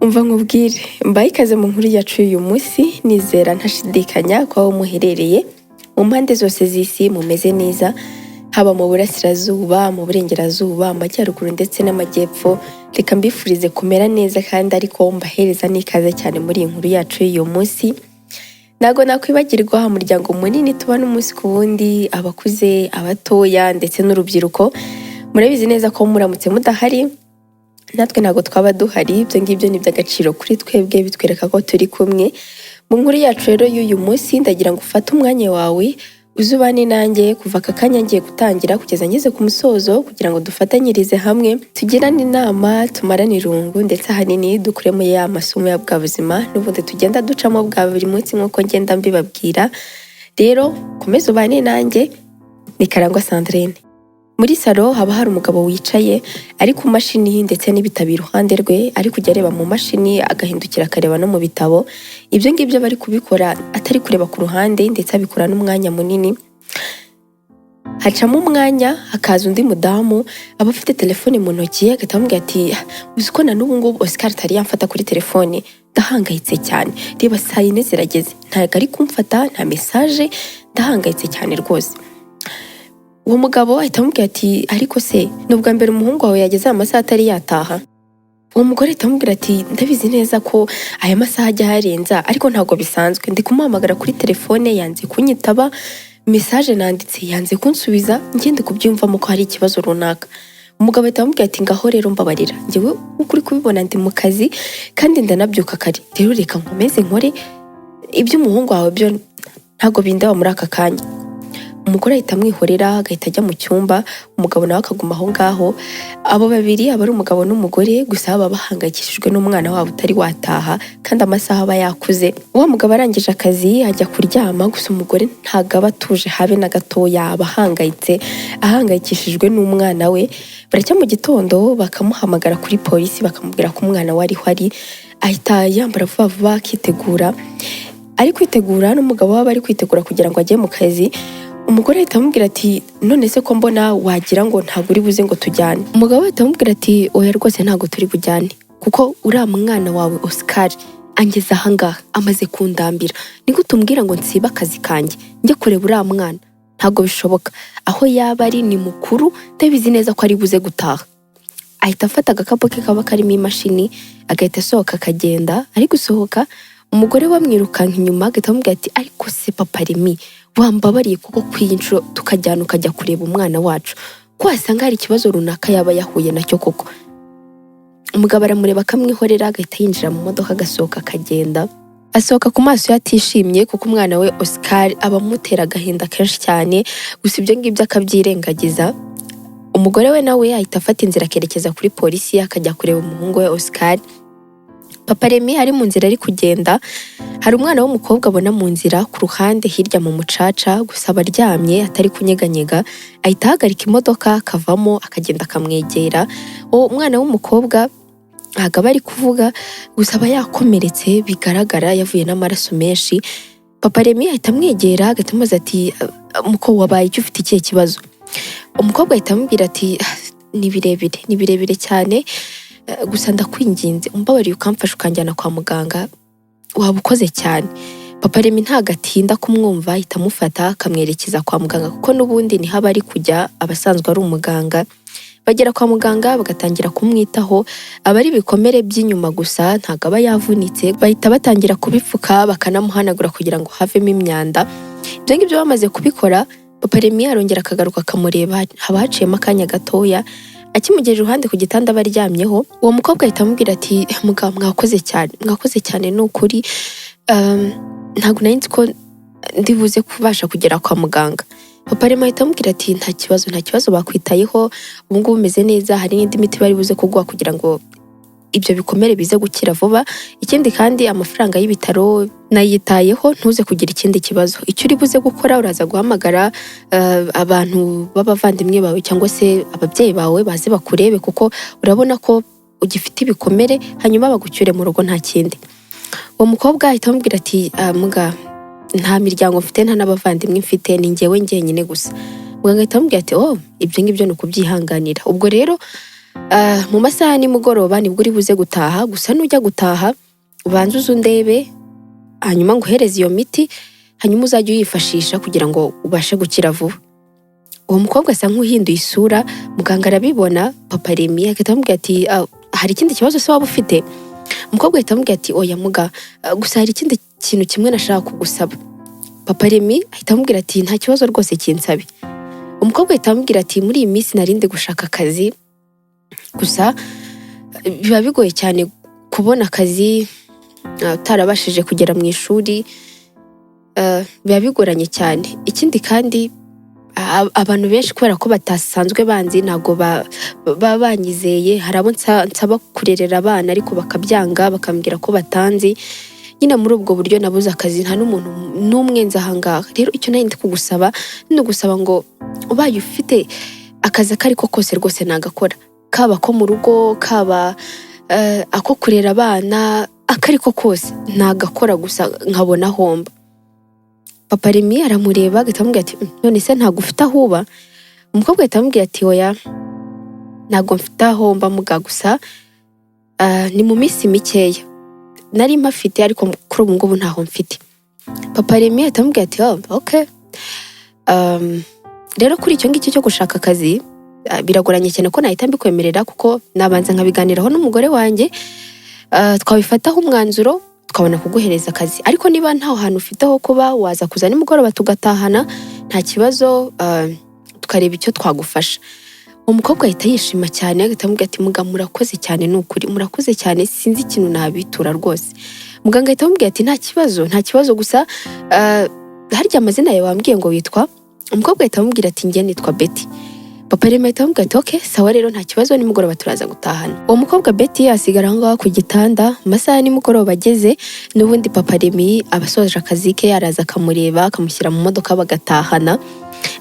Umva nkubwire, mbaye ikaze mu nkuru yacu y'uyu munsi, nizera ntashidikanya ko aho muherereye mu mpande zose z'isi mumeze neza, haba mu burasirazuba, mu burengerazuba, amajyaruguru ndetse n'amajyepfo. Reka mbifurize kumera neza kandi ariko mbahereza n'ikaze cyane muri iyi nkuru yacu y'uyu munsi. Ntabwo nakwibagirwa umuryango munini tubana umunsi ku wundi, abakuze, abatoya ndetse n'urubyiruko. Murabizi neza ko muramutse mudahari natwe ntabwo twaba duhari. Ibyo ngibyo ni iby'agaciro kuri twebwe, bitwereka ko turi kumwe. Mu nkuru yacu rero y'uyu munsi, ndagira ngo ufate umwanya wawe uzubane nanjye kuva aka kanya ngiye gutangira kugeza ngeze ku musozo, kugira ngo dufatanyirize hamwe, tugirane inama, tumarane irungu, ndetse ahanini dukuremo ya masomo ya bwa buzima n'ubundi tugenda ducamo bwa buri munsi nk'uko ngenda mbibabwira. Rero komeza ubane nanjye, ni Karangwa Sandrine. Muri salo haba hari umugabo wicaye ari ku mashini ndetse n'ibitabo iruhande rwe, ari kujya areba mu mashini, agahindukira akareba no mu bitabo. Ibyo ngibyo bari kubikora atari kureba ku ruhande, ndetse abikora n'umwanya munini. Hacamo umwanya hakaza undi mudamu, aba afite telefone mu ntoki, agahita amubwira ati: "Uzi ko na n'ubu ngubu Oscar atari yamfata kuri telefone? Ndahangayitse cyane. Reba saa 4 zirageze, ntabwo ari kumfata, nta message, ndahangayitse cyane rwose." Uwo mugabo ahita amubwira ati: "Ariko se ni ubwa mbere umuhungu wawe yageze aya masaha atari yataha?" Uwo mugore ahita amubwira ati: "Ndabizi neza ko aya masaha ajya ayarenza, ariko ntabwo bisanzwe. Ndi kumuhamagara kuri telefone yanze kunyitaba, message nanditse yanze kunsubiza, ngende kubyumvamo ko hari ikibazo runaka." Umugabo ahita amubwira ati: "Ngaho rero mbabarira, njyewe uko uri kubibona ndi mu kazi kandi ndanabyuka kare. Rero reka nkomeze nkore, iby'umuhungu wawe byo ntabwo bindeba muri aka kanya." Umugore ahita amwihorera, agahita ajya mu cyumba, umugabo nawe akaguma aho ngaho. Abo babiri aba ari umugabo n'umugore, gusa baba bahangayikishijwe n'umwana wabo utari wataha kandi amasaha aba yakuze. Uwo mugabo arangije akazi ajya kuryama, gusa umugore ntabwo aba atuje habe na gatoya, aba ahangayitse, ahangayikishijwe n'umwana we. Baracya mu gitondo bakamuhamagara kuri polisi, bakamubwira ko umwana we ariho ari. Ahita yambara vuba vuba akitegura. Ari kwitegura n'umugabo we bari kwitegura kugira ngo ajye mu kazi. Umugore ahita amubwira ati: "None se ko mbona wagira ngo ntabwo uri buze ngo tujyane?" Umugabo ahita amubwira ati: "Oya rwose, ntabwo turi bujyane, kuko uriya mwana wawe Oscar angeze ahangaha amaze kundambira. Ni gute umbwira ngo nsibe akazi kanjye njye kureba uriya mwana? Ntabwo bishoboka. Aho yaba ari ni mukuru, ndabizi neza ko ari buze gutaha." Ahita afata agakapu ke kaba karimo imashini, agahita asohoka akagenda. Ari gusohoka, umugore we amwirukanka inyuma, agahita amubwira ati: "Ariko se papa Remi, wambabariye kuko ku iyi nshuro tukajyana, ukajya kureba umwana wacu, ko wasanga hari ikibazo runaka yaba yahuye nacyo koko?" Umugabo aramureba akamwihorera, agahita yinjira mu modoka, agasohoka akagenda. Asohoka ku maso ye atishimye, kuko umwana we Oscar aba amutera agahinda kenshi cyane, gusa ibyo ngibyo akabyirengagiza. Umugore we nawe ahita afata inzira akerekeza kuri polisi, akajya kureba umuhungu we Oscar. Papa Remi ari mu nzira ari kugenda, hari umwana w'umukobwa abona mu nzira ku ruhande hirya mu mucaca, gusa aba aryamye atari kunyeganyega. Ahita ahagarika imodoka, akavamo, akagenda akamwegera. Uwo mwana w'umukobwa ntabwo aba ari kuvuga, gusa aba yakomeretse bigaragara, yavuye n'amaraso menshi. Papa Remi ahita amwegera, agahita amubaza ati: "Muko, wabaye icyo? Ufite ikihe kibazo?" Umukobwa ahita amubwira ati: "Ni birebire, ni birebire cyane, gusa ndakwinginze umbabariye ukamfasha ukanjyana kwa muganga, waba ukoze cyane." Papa Remi ntabwo atinda kumwumva, ahita amufata akamwerekeza kwa muganga, kuko n'ubundi niho aba ari kujya, aba asanzwe ari umuganga. Bagera kwa muganga bagatangira kumwitaho. Aba ari ibikomere by'inyuma gusa, ntabwo aba yavunitse. Bahita batangira kubipfuka, bakanamuhanagura kugira ngo havemo imyanda. Ibyo ngibyo bamaze kubikora, Papa Remi arongera akagaruka akamureba. Haba haciyemo akanya gatoya. Akimugera iruhande ku gitanda aba aryamyeho, uwo mukobwa ahita amubwira ati: "Mugabo, mwakoze cyane, mwakoze cyane, ni ukuri. Ntabwo nari nzi ko ndi buze kubasha kugera kwa muganga." Papa Remi ahita amubwira ati: "Nta kibazo, nta kibazo, bakwitayeho, ubu ngubu umeze neza. Hari n'indi miti bari buze kuguha kugira ngo ibyo bikomere bize gukira vuba. Ikindi kandi amafaranga y'ibitaro nayitayeho, ntuze kugira ikindi kibazo. Icyo uri buze gukora, uraza guhamagara abantu b'abavandimwe bawe cyangwa se ababyeyi bawe, baze bakurebe, kuko urabona ko ugifite ibikomere, hanyuma bagucyure mu rugo, nta kindi." Uwo mukobwa ahita amubwira ati: "Ah, muga, nta miryango mfite, nta n'abavandimwe mfite, ni njyewe njyenyine gusa." Muganga ahita amubwira ati: "Oh, ibyo ngibyo ni ukubyihanganira." Ubwo rero Mu masaha ya nimugoroba nibwo uri buze gutaha. Gusa nujya gutaha ubanze uze undebe, hanyuma nguhereze iyo miti, hanyuma uzajye uyifashisha kugira ngo ubashe gukira vuba." Uwo mukobwa asa nk'uhinduye isura, muganga arabibona. Papa Remi agahita amubwira ati: "Ah, hari ikindi kibazo se waba ufite?" Umukobwa ahita amubwira ati: "Oya muga, gusa hari ikindi kintu kimwe nashaka kugusaba." Papa Remi ahita amubwira ati: "Nta kibazo rwose, kinsabe." Umukobwa ahita amubwira ati: "Muri iyi minsi nari ndi gushaka akazi, gusa biba bigoye cyane kubona akazi utarabashije kugera mu ishuri, biba bigoranye cyane. Ikindi kandi abantu benshi, kubera ko batasanzwe banzi, ntabwo baba banyizeye. Hari abo nsaba kurerera abana ariko bakabyanga, bakambwira ko batanzi. Nyine muri ubwo buryo nabuze akazi, nta n'umuntu n'umwe nzi ahangaha. Rero icyo nari ndi kugusaba ni ugusaba ngo ubaye ufite akazi ako ari ko kose rwose nagakora, kaba ko mu rugo, kaba ako kurera abana, ako ari ko kose nagakora, gusa nkabona aho mba." Papa Remi aramureba, agahita amubwira ati: "None se ntabwo ufite aho uba?" Umukobwa ahita amubwira ati: "Oya, ntabwo mfite aho mba muga, gusa ni mu minsi mikeya nari mpafite, ariko kuri ubu ngubu ntaho mfite." Papa Remi ahita amubwira ati: "Oh, okay. Rero kuri icyo ngicyo cyo gushaka akazi, biragoranye cyane ko nahita mbikwemerera, kuko nabanza nkabiganiraho n'umugore wanjye, twabifataho umwanzuro tukabona kuguhereza akazi. Ariko niba nta hantu ufite ho kuba, waza kuza nimugoroba tugatahana, nta kibazo, tukareba icyo twagufasha." Umukobwa ahita yishima cyane, agahita amubwira ati: "Muga, murakoze cyane, ni ukuri murakoze cyane, sinzi ikintu nabitura rwose." Muganga ahita amubwira ati: "Nta kibazo, nta kibazo, gusa harya amazina yawe wambwiye ngo witwa?" Umukobwa ahita amubwira ati: "Njye nitwa Betty." Papa Rema ahita amubwira ati: "Ok, sawa rero, nta kibazo, nimugoroba turaza gutahana." Uwo mukobwa Betty asigara aho ngaho ku gitanda. Mu masaha ya nimugoroba ageze, n'ubundi Papa Remi aba asoje akazi ke, araza akamureba, akamushyira mu modoka bagatahana.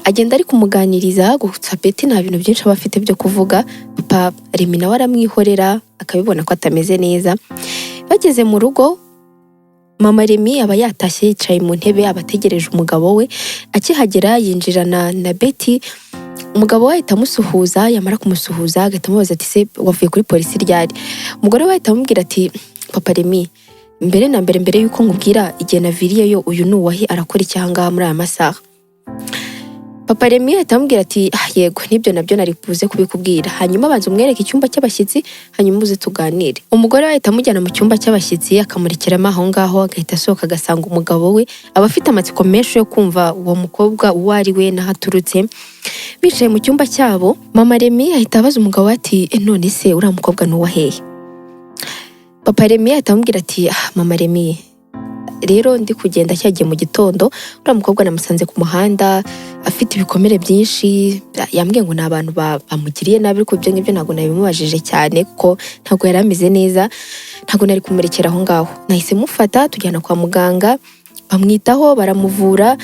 Agenda ari kumuganiriza, gusa Betty nta bintu byinshi aba afite byo kuvuga. Papa Remi nawe aramwihorera, akabibona ko atameze neza. Bageze mu rugo, Mama Remi aba yatashye, yicaye mu ntebe, aba ategereje umugabo we. Akihagera yinjirana na Betty. Umugabo we ahita amusuhuza, yamara kumusuhuza agahita amubaza ati: "Se wavuye kuri polisi ryari?" Umugore we ahita amubwira ati: "Papa Remi, mbere na mbere, mbere y'uko nkubwira igihe naviriyeyo, uyu ni uwahe? Arakora iki ahangaha muri aya masaha?" Papa Remi ahita amubwira ati: "Ah, yego, nibyo nabyo nari buze kubikubwira. Hanyuma banza umwereke icyumba cy'abashyitsi, hanyuma uze tuganire." Umugore we ahita amujyana mu cyumba cy'abashyitsi, akamurekeramo aho ngaho, agahita asohoka agasanga umugabo we. Aba afite amatsiko menshi yo kumva uwo mukobwa uwo ari we n'aho aturutse. Bicaye mu cyumba cyabo, Mama Remi ahita abaza umugabo we ati: "E, none se uriya mukobwa ni uwa hehe?" Papa Remi ahita amubwira ati: "Ah, Mama Remi, rero ndi kugenda cyagiye mu gitondo, uriya mukobwa namusanze ku muhanda afite ibikomere byinshi. Yambwiye ngo ni abantu bamugiriye nabi, ariko ibyo ngibyo ntabwo nabimubajije cyane kuko ntabwo yari ameze neza, ntabwo nari kumurekera aho ngaho. Nahise mufata tujyana kwa muganga, bamwitaho, baramuvura.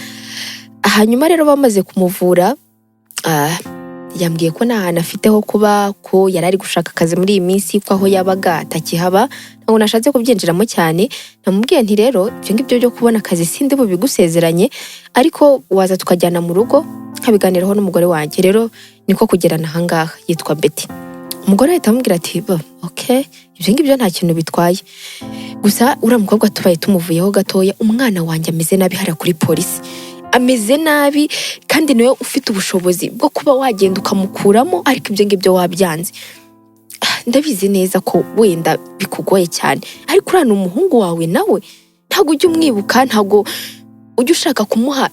Hanyuma rero bamaze kumuvura, yambwiye ko nta hantu afite ho kuba, ko yari ari gushaka akazi muri iyi minsi, ko aho yabaga atakihaba. Ntabwo nashatse kubyinjiramo cyane. Namubwiye nti: 'Rero ibyo ngibyo byo kubona akazi sindi bubigusezeranye, ariko waza tukajyana mu rugo nkabiganiraho n'umugore wanjye.' Rero niko kugerana ahangaha, yitwa Betty." Umugore ahita amubwira ati: "Ba, ok, ibyo ngibyo nta kintu bitwaye. Gusa uriya mukobwa tubaye tumuvuyeho gatoya, umwana wanjye ameze nabi hariya kuri polisi, ameze nabi, kandi niwe ufite ubushobozi bwo kuba wagenda ukamukuramo, ariko ibyo ngibyo wabyanze. Ndabizi neza ko wenda bikugoye cyane, ariko uriya ni umuhungu wawe, nawe ntabwo ujya umwibuka, ntabwo ujya ushaka kumuha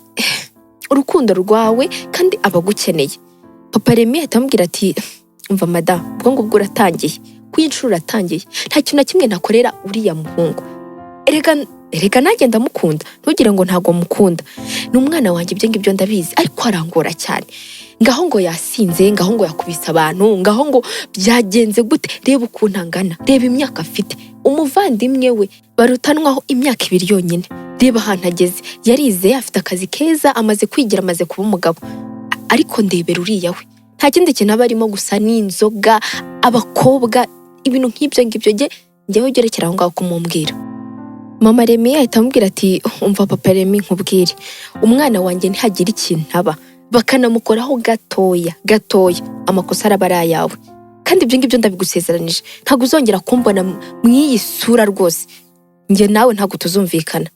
urukundo rwawe, kandi aba agukeneye." Papa Remi ahita amubwira ati: "Umva madamu, ubwo ngubwo uratangiye, ku inshuro uratangiye. Nta kintu na kimwe nakorera uriya muhungu. Erega erega nanjye ndamukunda, ntugire ngo ntabwo mukunda, ni umwana wanjye, ibyo ngibyo ndabizi, ariko arangora cyane. Ngaho ngo yasinze, ngaho ngo yakubise abantu, ngaho ngo byagenze gute. Reba ukuntu angana, reba imyaka afite. Umuvandimwe we barutanwaho imyaka 2 yonyine. Reba ahantu ageze, yarize, afite akazi keza, amaze kwigira, amaze kuba umugabo. Ariko ndebera uriya we, nta kindi kintu aba arimo gusa n'inzoga, abakobwa, ibintu nk'ibyo ngibyo. Jye njyewe ugerekera aho ngaho kumumbwira." Mama Remi ahita amubwira ati: "Umva Papa Remi, nkubwire, umwana wanjye ntihagire ikintu aba, bakanamukoraho gatoya gatoya, amakosa araba ari ayawe. Kandi ibyo ngibyo ntabwo nzabikwemerera." Kandi ibyo ngibyo ndabigusezeranije, ntabwo uzongera kumbona mu iyi sura rwose. Njye nawe ntabwo tuzumvikana."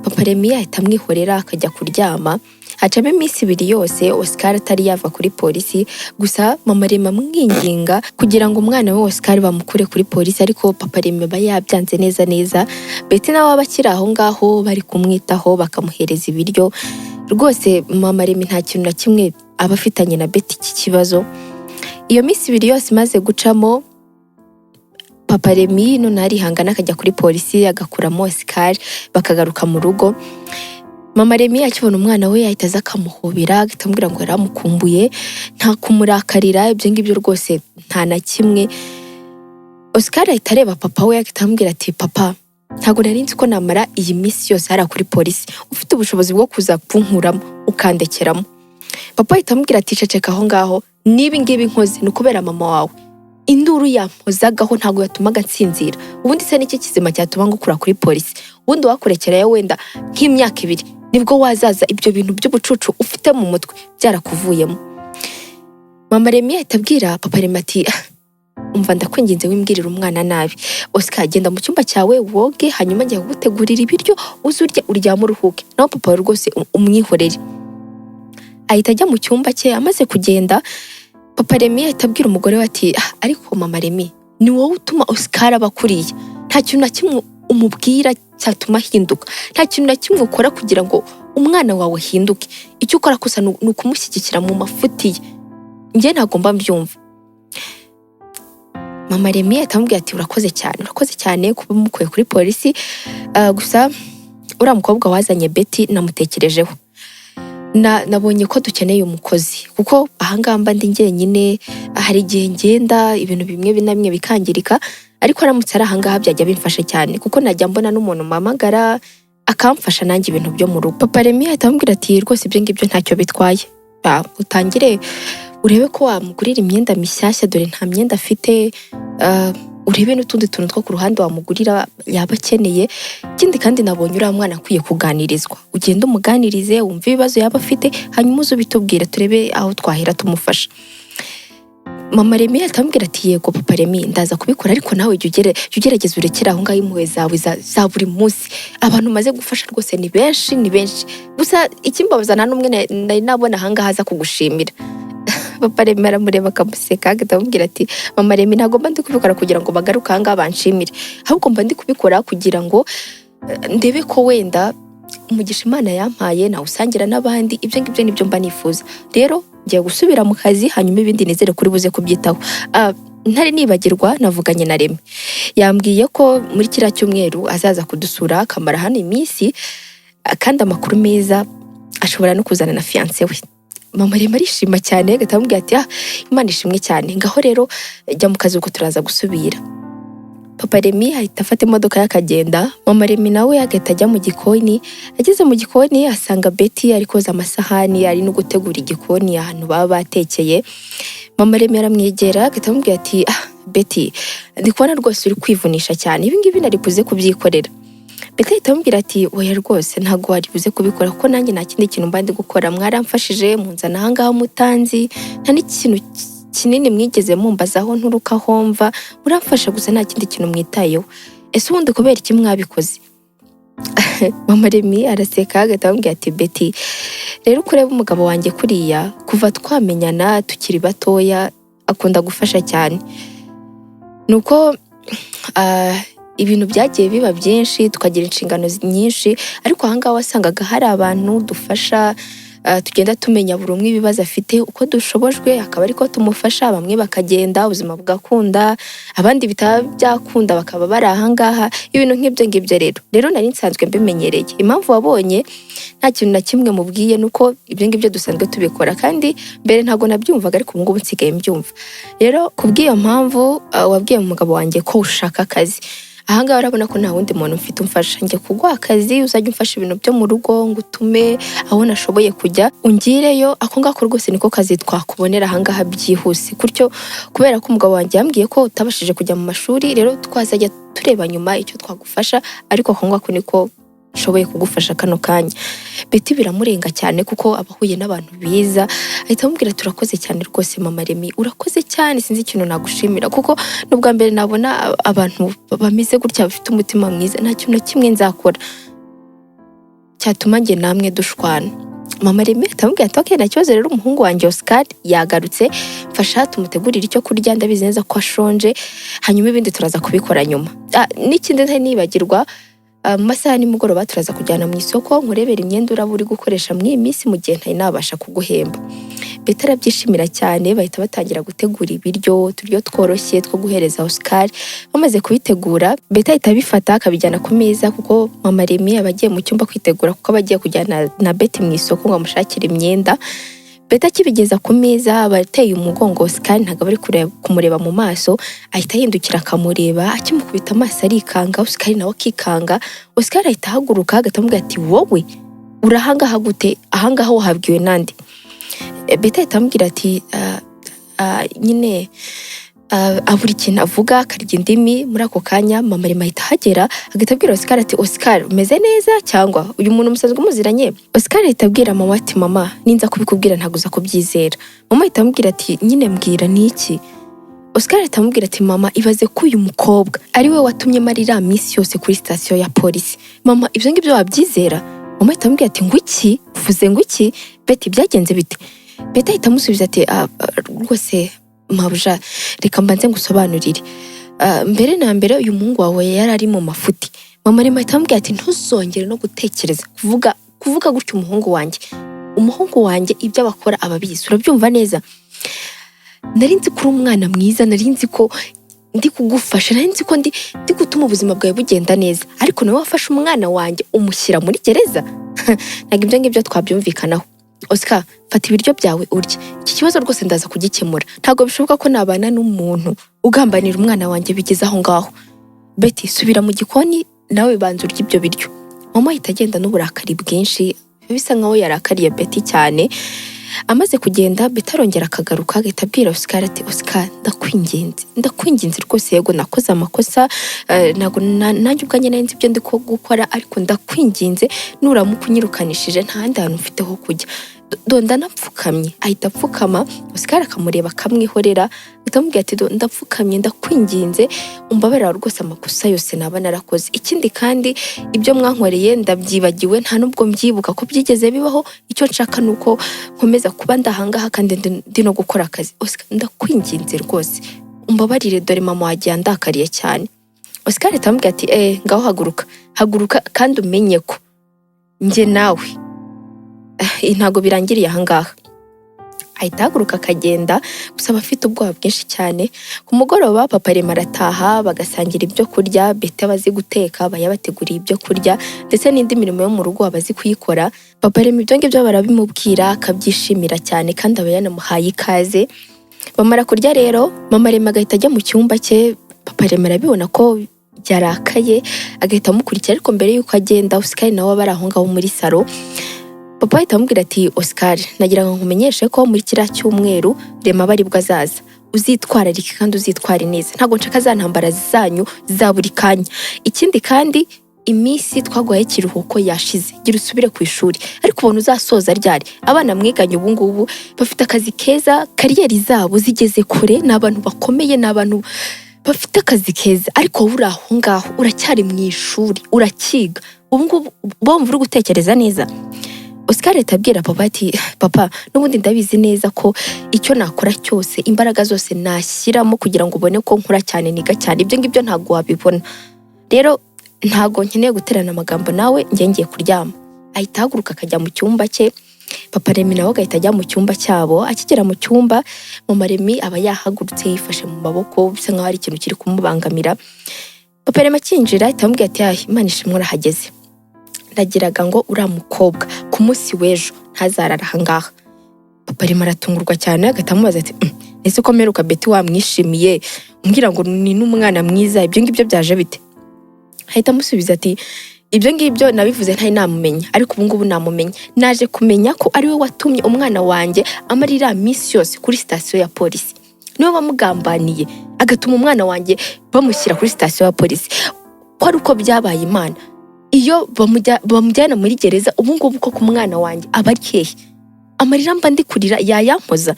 Papa Remi ahita amwihorera, akajya kuryama. Hacamo iminsi 2 yose Oscar atari yava kuri polisi. Gusa mama Remi amwinginga kugira ngo umwana we Oscar bamukure kuri polisi, ariko papa Remi aba yabyanze neza neza. Betty nawe aba akiri aho ngaho, bari kumwitaho, bakamuhereza ibiryo. Rwose mama Remi nta kintu na kimwe aba afitanye na Betty iki kibazo. Iyo minsi 2 yose imaze gucamo, papa Remi none arihangana, akajya kuri polisi, agakuramo Oscar, bakagaruka mu rugo. Mama Remi akibona umwana we, ahita aza akamuhobera, agahita amubwira ngo yaramukumbuye. Nta kumurakarira, ibyo ngibyo rwose nta na kimwe. Oscar ahita areba papa we, agahita amubwira ati: "Papa, ntabwo nari nzi ko namara iyi minsi yose hariya kuri polisi, ufite ubushobozi bwo kuza kunkuramo ukandekeramo." Papa ahita amubwira ati: "Ceceka aho ngaho. Niba ngibi nkoze ni ukubera mama wawe. Induru yampozagaho ntabwo yatumaga nsinzira. Ubundi se niki kizima cyatuma ngukura kuri polisi? Ubundi wakurekerayo wenda nk'imyaka 2, nibwo wazaza ibyo bintu by'ubucucu ufite mu mutwe byarakuvuyemo." Mama Remi ahita abwira papa Remi ati: "Umva, ndakwinginze, wimbwirira umwana nabi. Oscar, genda mu cyumba cyawe woge, hanyuma njya kugutegurira ibiryo, uze urye, uryame, uruhuke. Naho papa wawe rwose umwihorere." Ahita ajya mu cyumba cye. Amaze kugenda, papa Remi ahita abwira umugore we ati: "Ah, ariko mama Remi, ni wowe utuma Oscar aba akuriye. Nta kintu na kimwe umubwira cyatuma ahinduka, nta kintu na kimwe ukora kugira ngo umwana wawe ahinduke. Icyo ukora gusa ni ukumushyigikira mu mafuti ye. Njye ntabwo mba mbyumva." Mama Remi ahita amubwira ati: "Urakoze cyane, urakoze cyane kuba umukuye kuri polisi. Gusa uriya mukobwa wazanye Betty namutekerejeho. Nabonye ko dukeneye umukozi, kuko ahangaha mba ndi njyenyine, hari igihe ngenda ibintu bimwe na bimwe bikangirika. Ariko aramutse ari ahangaha byajya bimfasha cyane, kuko najya mbona n'umuntu mpamagara akamfasha nanjye ibintu byo mu rugo." Papa Remi ahita amubwira ati: "Rwose ibyo ngibyo ntacyo bitwaye. Utangire urebe ko wamugurira imyenda mishyashya, dore nta myenda afite. Urebe n'utundi tuntu two ku ruhande wamugurira yaba akeneye. Ikindi kandi, nabonye uriya mwana akwiye kuganirizwa. Ugende umuganirize, wumve ibibazo yaba afite, hanyuma uze ubitubwire, turebe aho twahera tumufasha." Mama Remi ahita amubwira ati: "Yego papa Remi, ndaza kubikora, ariko nawe jya ugerageza urekere aho ngaho impuhwe zawe za buri munsi. Abantu umaze gufasha rwose ni benshi, ni benshi. Gusa ikimbabaza, nta n'umwe nari nabona ahangaha aza kugushimira." Papa Remi aramureba, akamuseka, agahita amubwira ati: "Mama Remi, ntabwo mba ndi kubikora kugira ngo bagaruke ahangaha banshimire, ahubwo mba ndi kubikora kugira ngo ndebe ko wenda umugisha Imana yampaye nawusangira n'abandi. Ibyo ngibyo nibyo mba nifuza. Rero ngiye gusubira mu kazi, hanyuma ibindi nizere kuri buze kubyitaho. Ntari nibagirwa, navuganye na Remi, yambwiye ko muri kiriya cyumweru azaza kudusura, akamara hano iminsi, kandi amakuru meza, ashobora no kuzana na fiancé we." Mama Remi arishima cyane, agahita amubwira ati: "Ah, Imana ishimwe cyane. Ngaho rero jya mu kazi, ubwo turaza gusubira." Papa Remi ahita afata imodoka ye akagenda. Mama Remi nawe agahita ajya mu gikoni. Ageze mu gikoni, asanga Betty ari koza amasahani, ari no gutegura igikoni ahantu baba batekeye. Mama Remi aramwegera, agahita amubwira ati: "Ah, Betty, ndi kubona rwose uri kwivunisha cyane. Ibi ngibi nari buze kubyikorera." Betty ahita amubwira ati: "Oya rwose, ntabwo wari buze kubikora, kuko nanjye nta kindi kintu mba ndi gukora. Mwaramfashije munzana ahangaha mutanzi, nta n'ikintu kinini mwigeze mumbaza aho nturuka, aho mva. Muramfasha gusa, nta kindi kintu mwitayeho. Ese ubundi kubera iki mwabikoze?" Mama Remi araseka, agahita amubwira ati: "Betty rero, uko ureba umugabo wanjye kuriya, kuva twamenyana tukiri batoya akunda gufasha cyane. Nuko ibintu byagiye biba byinshi, tukagira inshingano nyinshi, ariko ahangaha wasangaga hari abantu dufasha, tugenda tumenya buri umwe ibibazo afite, uko dushobojwe akaba ariko tumufasha. Bamwe bakagenda, ubuzima bugakunda, abandi bitaba byakunda bakaba bari ahangaha, ibintu nk'ibyo ngibyo. Rero nari nsanzwe mbimenyereye. Impamvu wabonye nta kintu na kimwe mubwiye ni uko ibyo ngibyo dusanzwe tubikora, kandi mbere ntabwo nabyumvaga, ariko ubu ngubu nsigaye mbyumva. Rero kubw'iyo mpamvu, wabwiye umugabo wanjye ko ushaka akazi ahangaha, urabona ko nta wundi muntu mfite umfasha. Njye kuguha akazi, uzajya umfasha ibintu byo mu rugo, ngo utume aho nashoboye kujya ungireyo. Ako ngako rwose niko kazi twakubonera ahangaha byihuse gutyo. Kubera ko umugabo wanjye yambwiye ko utabashije kujya mu mashuri, rero twazajya tureba nyuma icyo twagufasha, ariko ako ngako niko nshoboye kugufasha kano kanya." Betty biramurenga cyane kuko aba ahuye n'abantu beza. Ahita amubwira: "Turakoze cyane rwose, mama Remy, urakoze cyane, sinzi ikintu nagushimira kuko n'ubwa mbere nabona abantu bameze gutya, bafite umutima mwiza. Nta kintu na kimwe nzakora cyatuma njye namwe dushwana." Mama Remy ahita amubwira ati: "Okay, nta kibazo rero, umuhungu wanjye Oscar yagarutse, mfasha tumutegurire icyo kurya, ndabizi neza ko ashonje, hanyuma ibindi turaza kubikora nyuma. N'ikindi ntari nibagirwa, mu masaha ya nimugoroba turaza kujyana mu isoko nkurebera imyenda uraba uri gukoresha muri iyi minsi mu gihe ntari nabasha kuguhemba." Betty arabyishimira cyane, bahita batangira gutegura ibiryo, uturyo tworoshye two guhereza Oscar. Bamaze kubitegura, Betty ahita abifata akabijyana ku meza kuko mama Remy aba agiye mu cyumba kwitegura, kuko aba agiye kujyana na Betty mu isoko ngo amushakire imyenda. Betty akibigeza ku meza, aba ateye umugongo Oscar, ntabwo aba ari kumureba mu maso. Ahita ahindukira akamureba, akimukubita amaso arikanga, Oscar nawe akikanga. Oscar ahita ahaguruka, agahita amubwira ati: "Wowe urahangaha gute? Ahangaha wahabwiwe nande?" Betty ahita amubwira ati: "Ah, ah," nyine abura ikintu avuga, akarya indimi. Muri ako kanya mama Remy ahita ahagera, agahita abwira Oscar ati: "Oscar, umeze neza cyangwa uyu muntu musanzwe muziranye?" Oscar ahita abwira mama ati: "Mama, ninza kubikubwira ntabwo uza kubyizera." Mama ahita amubwira ati: "Nyine mbwira, ni iki?" Oscar ahita amubwira ati: "Mama, ibaze ko uyu mukobwa ari we watumye marira minsi yose kuri sitasiyo ya polisi. Mama, ibyo ngibyo wabyizera?" Mama ahita amubwira ati: "Ngo iki? Uvuze ngo iki? Betty, byagenze bite?" Betty ahita amusubiza ati: "Ah, ah, rwose mabuja, reka mbanze ngusobanurire. Mbere na mbere uyu muhungu wawe yari ari mu mafuti." Mama Remy ahita amubwira ati: "Ntuzongere no gutekereza kuvuga gutyo umuhungu wanjye. Umuhungu wanjye ibyo abakora ababizi, urabyumva neza? Nari nzi ko uri umwana mwiza, nari nzi ko ndi kugufasha, nari nzi ko ndi gutuma ubuzima bwawe bugenda neza, ariko nawe wafashe umwana wanjye umushyira muri gereza. Ntabwo ibyo ngibyo twabyumvikanaho. Oscar, fata ibiryo byawe urye. Iki kibazo rwose ndaza kugikemura. Ntabwo bishoboka ko nabana n'umuntu ugambanira umwana wanjye bigeze aho ngaho. Betty, subira mu gikoni nawe, banza urye ibyo biryo." Mama ahita agenda n'uburakari bwinshi, bisa nkaho yarakariye Betty cyane. Amaze kugenda, Betty arongera akagaruka, agahita abwira Oscar ati: "Oscar, ndakwinginze, ndakwinginze rwose. Yego, nakoze amakosa, ntabwo nanjye ubwanjye nari nzi ibyo ndi gukora, ariko ndakwinginze, nuramuka unyirukanishije nta handi hantu mfite ho kujya. Do ndanapfukamye." Ahita apfukama, Oscar akamureba akamwihorera, ahita amubwira ati: "Do ndapfukamye, ndakwinginze, umbabarira rwose amakosa yose naba narakoze. Ikindi kandi ibyo mwankoreye ndabyibagiwe, nta nubwo mbyibuka ko byigeze bibaho. Icyo nshaka ni uko nkomeza kuba ndahangaha kandi ndi no gukora akazi. Oscar, ndakwinginze rwose, umbabarire, dore mama wagiye andakariye cyane." Oscar ahita amubwira ati: "Eh, ngaho haguruka, haguruka, kandi umenye ko njye nawe ntabwo birangiriye ahangaha." Ahita ahaguruka akagenda, gusa aba afite ubwoba bwinshi cyane. Ku mugoroba papa Remy arataha, bagasangira ibyo kurya. Betty aba azi guteka, aba yabateguriye ibyo kurya, ndetse n'indi mirimo yo mu rugo aba azi kuyikora. Papa Remy ibyo ngibyo barabimubwira akabyishimira cyane, kandi aba yanamuhaye ikaze. Bamara kurya rero, mama Remy agahita ajya mu cyumba cye. Papa Remy arabibona ko yarakaye, agahita amukurikira, ariko mbere y'uko agenda, Oscar nawe aba ari aho ngaho muri salo. Papa ahita amubwira ati: "Oscar, nagira ngo nkumenyeshe ko muri kiriya cyumweru Rema aba aribwo azaza. Uzitwararike kandi uzitware neza. Ntabwo nshaka za ntambara zanyu za buri kanya. Ikindi kandi iminsi twaguhaye ikiruhuko yashize, gira usubire ku ishuri. Ariko ubona uzasoza ryari? Abana mwiganye ubu ngubu bafite akazi keza, career zabo zigeze kure, ni abantu bakomeye, ni abantu bafite akazi keza, ariko wowe uri aho ngaho uracyari mu ishuri, urakiga. Ubu ngubu bumva uri gutekereza neza?" Oscar ahita abwira papa ati: "Papa, n'ubundi ndabizi neza ko icyo nakora cyose, imbaraga zose nashyiramo kugira ngo ubone ko nkura cyane, niga cyane, ibyo ngibyo ntabwo wabibona. Rero ntabwo nkeneye guterana amagambo nawe, njye ngiye kuryama." Ahita ahaguruka akajya mu cyumba cye. Papa Remy nawe agahita ajya mu cyumba cyabo. Akigera mu cyumba, mama Remy aba yahagurutse yifashe mu maboko, bisa nkaho hari ikintu kiri kumubangamira. Papa Remy akinjira ahita amubwira ati: "Ah, Imana ishimwe urahageze. Ndagiraga ngo uriya mukobwa ku munsi w'ejo ntazarara ahangaha." Papa Remy aratungurwa cyane, agahita amubaza ati: Ese ko mperuka Betty wamwishimiye, umbwira ngo ni n'umwana mwiza, ibyo ngibyo byaje bite?" Ahita amusubiza ati: "Ibyo ngibyo nabivuze ntari namumenya, ariko ubu ngubu namumenya. Naje kumenya ko ari we watumye umwana wanjye amara iriya minsi yose kuri sitasiyo ya polisi. Niwe wamugambaniye agatuma umwana wanjye bamushyira kuri sitasiyo ya polisi. Ko ari uko byabaye, Imana." Iyo bamujyana muri gereza ubu ngubu koko, umwana wanjye aba ari hehe? Amarira mba ndi kurira yayampoza?"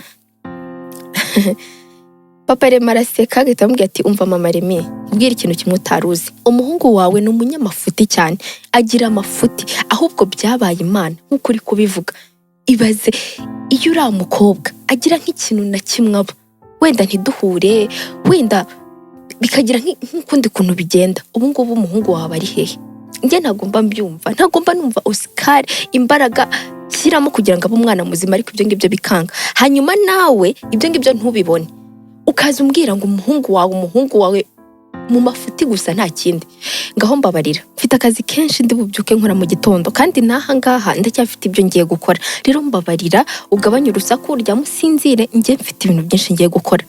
Papa Rema araseka, agahita amubwira ati: "Umva mama Remi, nkubwire ikintu kimwe utari uzi. Umuhungu wawe ni umunyamafuti cyane, agira amafuti. Ahubwo byabaye Imana nk'uko uri kubivuga. Ibaze iyo uriya mukobwa agira nk'ikintu na kimwe aba, wenda ntiduhure, wenda bikagira nk'ukundi kuntu bigenda, ubu ngubu umuhungu wawe ari hehe? Njye ntabwo mba mbyumva, ntabwo mba numva Oscar imbaraga shyiramo kugira ngo abe umwana muzima, ariko ibyo ngibyo bikanga. Hanyuma nawe ibyo ngibyo ntubibone, ukaza umbwira ngo umuhungu wawe, umuhungu wawe mu mafuti gusa, nta kindi. Ngaho mbabarira, mfite akazi kenshi ndi bubyuke nkora mu gitondo, kandi n'aha ngaha ndacyafite ibyo ngiye gukora. Rero mbabarira ugabanye urusaku, uryame usinzire, njye mfite ibintu byinshi ngiye gukora."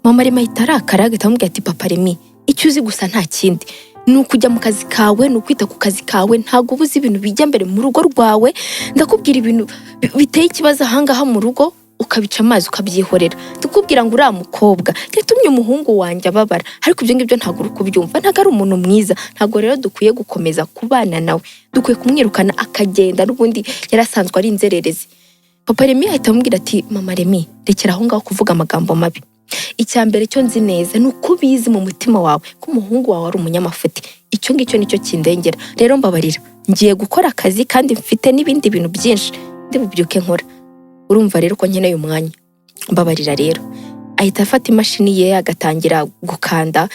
Mama Remi ahita arakara, agahita amubwira ati: "Papa Remi, icyo uzi gusa nta kindi ni ukujya mu kazi kawe, ni ukwita ku kazi kawe. Ntabwo uba uzi ibintu bijya mbere mu rugo rwawe. Ndakubwira ibintu biteye ikibazo ahangaha mu rugo, ukabica amazi, ukabyihorera. Ndakubwira ngo uriya mukobwa yatumye umuhungu wanjye ababara, ariko ibyo ngibyo ntabwo uri kubyumva. Ntabwo ari umuntu mwiza. Ntabwo rero dukwiye gukomeza kubana nawe, dukwiye kumwirukana akagenda, n'ubundi yari asanzwe ari inzererezi." Papa Remi ahita amubwira ati: "Mama Remi, rekera aho ngaho kuvuga amagambo mabi. Icya mbere cyo nzi neza ni uko ubizi mu mutima wawe ko umuhungu wawe ari umunyamafuti. Icyo ngicyo nicyo kindengera. Rero mbabarira, ngiye gukora akazi kandi mfite n'ibindi bintu byinshi ndi bubyuke nkora. Urumva rero ko nkeneye umwanya. Mbabarira rero." Ahita afata imashini ye agatangira gukanda.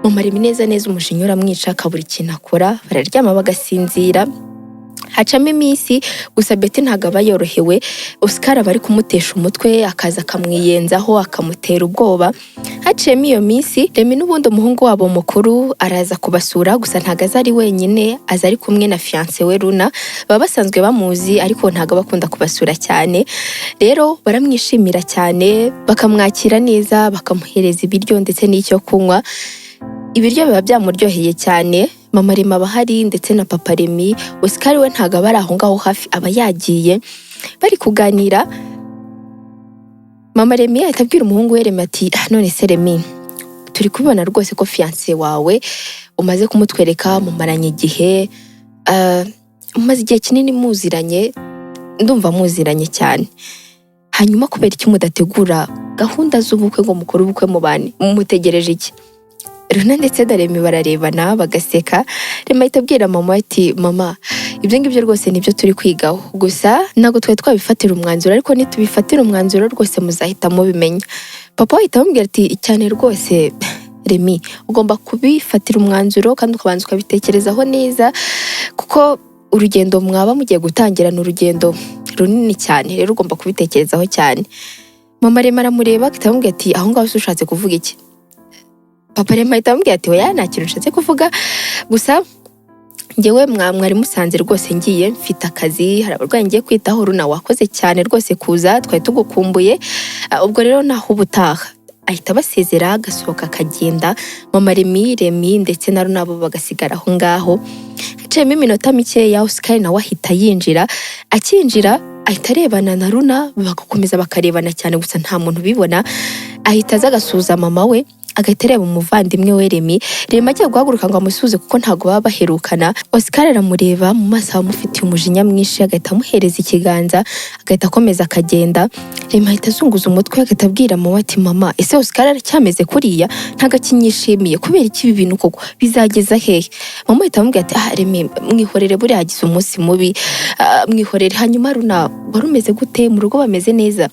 Mama Remi neza neza umujinya uramwica, akabura ikintu akora. Bararyama bagasinzira. Hacamo iminsi, gusa Betty ntabwo aba yorohewe. Oscar aba ari kumutesha umutwe, akaza akamwiyenzaho, akamutera ubwoba. Haciyemo iyo minsi, Remi n'ubundi umuhungu wabo mukuru araza kubasura, gusa ntabwo aza ari wenyine, aza ari kumwe na fiancé we Runa. Baba basanzwe bamuzi, ariko ntabwo aba akunda kubasura cyane. Rero baramwishimira cyane, bakamwakira neza, bakamuhereza ibiryo ndetse n'icyo kunywa. Ibiryo biba byamuryoheye cyane. Mama Remi aba ahari ndetse na papa Remi. Oscar we ntabwo aba ari aho ngaho hafi, aba yagiye. Bari kuganira, mama Remi ahita abwira umuhungu we Remi ati: "Ah, none se Remi, turi kubibona rwose ko fiancé wawe umaze kumutwereka, mumaranye igihe, mumaze igihe kinini muziranye, ndumva muziranye cyane. Hanyuma kubera iki mudategura gahunda z'ubukwe ngo mukore ubukwe mubane? Mutegereje iki?" Runa ndetse na Remi bararebana bagaseka. Remi ahita abwira mama ati: "Mama, ibyo ngibyo rwose nibyo turi kwigaho, gusa ntabwo twari twabifatira umwanzuro, ariko nitubifatira umwanzuro rwose muzahita mubimenya." Papa we ahita amubwira ati: "Cyane rwose Remi, ugomba kubifatira umwanzuro kandi ukabanza ukabitekerezaho neza, kuko urugendo mwaba mugiye gutangira ni urugendo runini cyane. Rero ugomba kubitekerezaho cyane." Mama Remi aramureba, ahita amubwira ati: "Aho ngaho se ushatse kuvuga iki?" Papa Remi ahita amubwira ati: "Oya, nta kintu nshatse kuvuga, gusa njyewe mwari musanze rwose ngiye, mfite akazi, hari abarwayi ngiye kwitaho. Runa, wakoze cyane rwose kuza, twari tugukumbuye. Ah, ubwo rero naho ubutaha." Ahita abasezera, agasohoka akagenda. Mama Remi, Remi ndetse na Runa bo bagasigara aho ngaho. Haciyemo iminota mikeya, Oscar nawe ahita yinjira. Akinjira ahita arebana na Runa, bagakomeza bakarebana cyane, gusa nta muntu ubibona. Ahita aza agasuhuza mama we, agahita areba umuvandimwe we Remi. Remi agiye guhaguruka ngo amusuhuze, kuko ntabwo baba baherukana, Oscar aramureba, mu maso aba amufitiye umujinya mwinshi, agahita amuhereza ikiganza, agahita akomeza akagenda. Remi ahita azunguza umutwe, agahita abwira mama ati: "Mama, ese Oscar aracyameze kuriya? Ntabwo akinyishimiye? Kubera iki ibi bintu koko? Bizageza hehe?" Mama ahita amubwira ati: "Ah Remi, mwihorere, buriya yagize umunsi mubi. Ah, mwihorere. Hanyuma Runa, wari umeze gute? Mu rugo bameze neza?"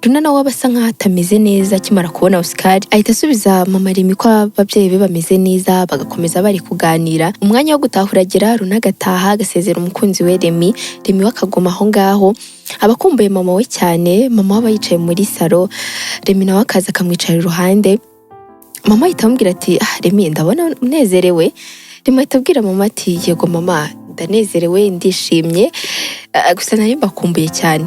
Runa nawe aba asa nkaho atameze neza. Akimara kubona Oscar, ahita asubiza mama Remi ko ababyeyi be bameze neza, bagakomeza bari kuganira. Umwanya wo gutaha uragera, Runa agataha, agasezera umukunzi we Remi. Remi we akaguma aho ngaho, aba akumbuye mama we cyane. Mama we aba yicaye muri salo, Remi nawe akaza akamwicara iruhande. Mama ahita amubwira ati: "Ah Remi, ndabona unezerewe." Remi ahita abwira mama ati: "Yego mama, ndanezerewe, ndishimye. Ah, gusa nari mbakumbuye cyane."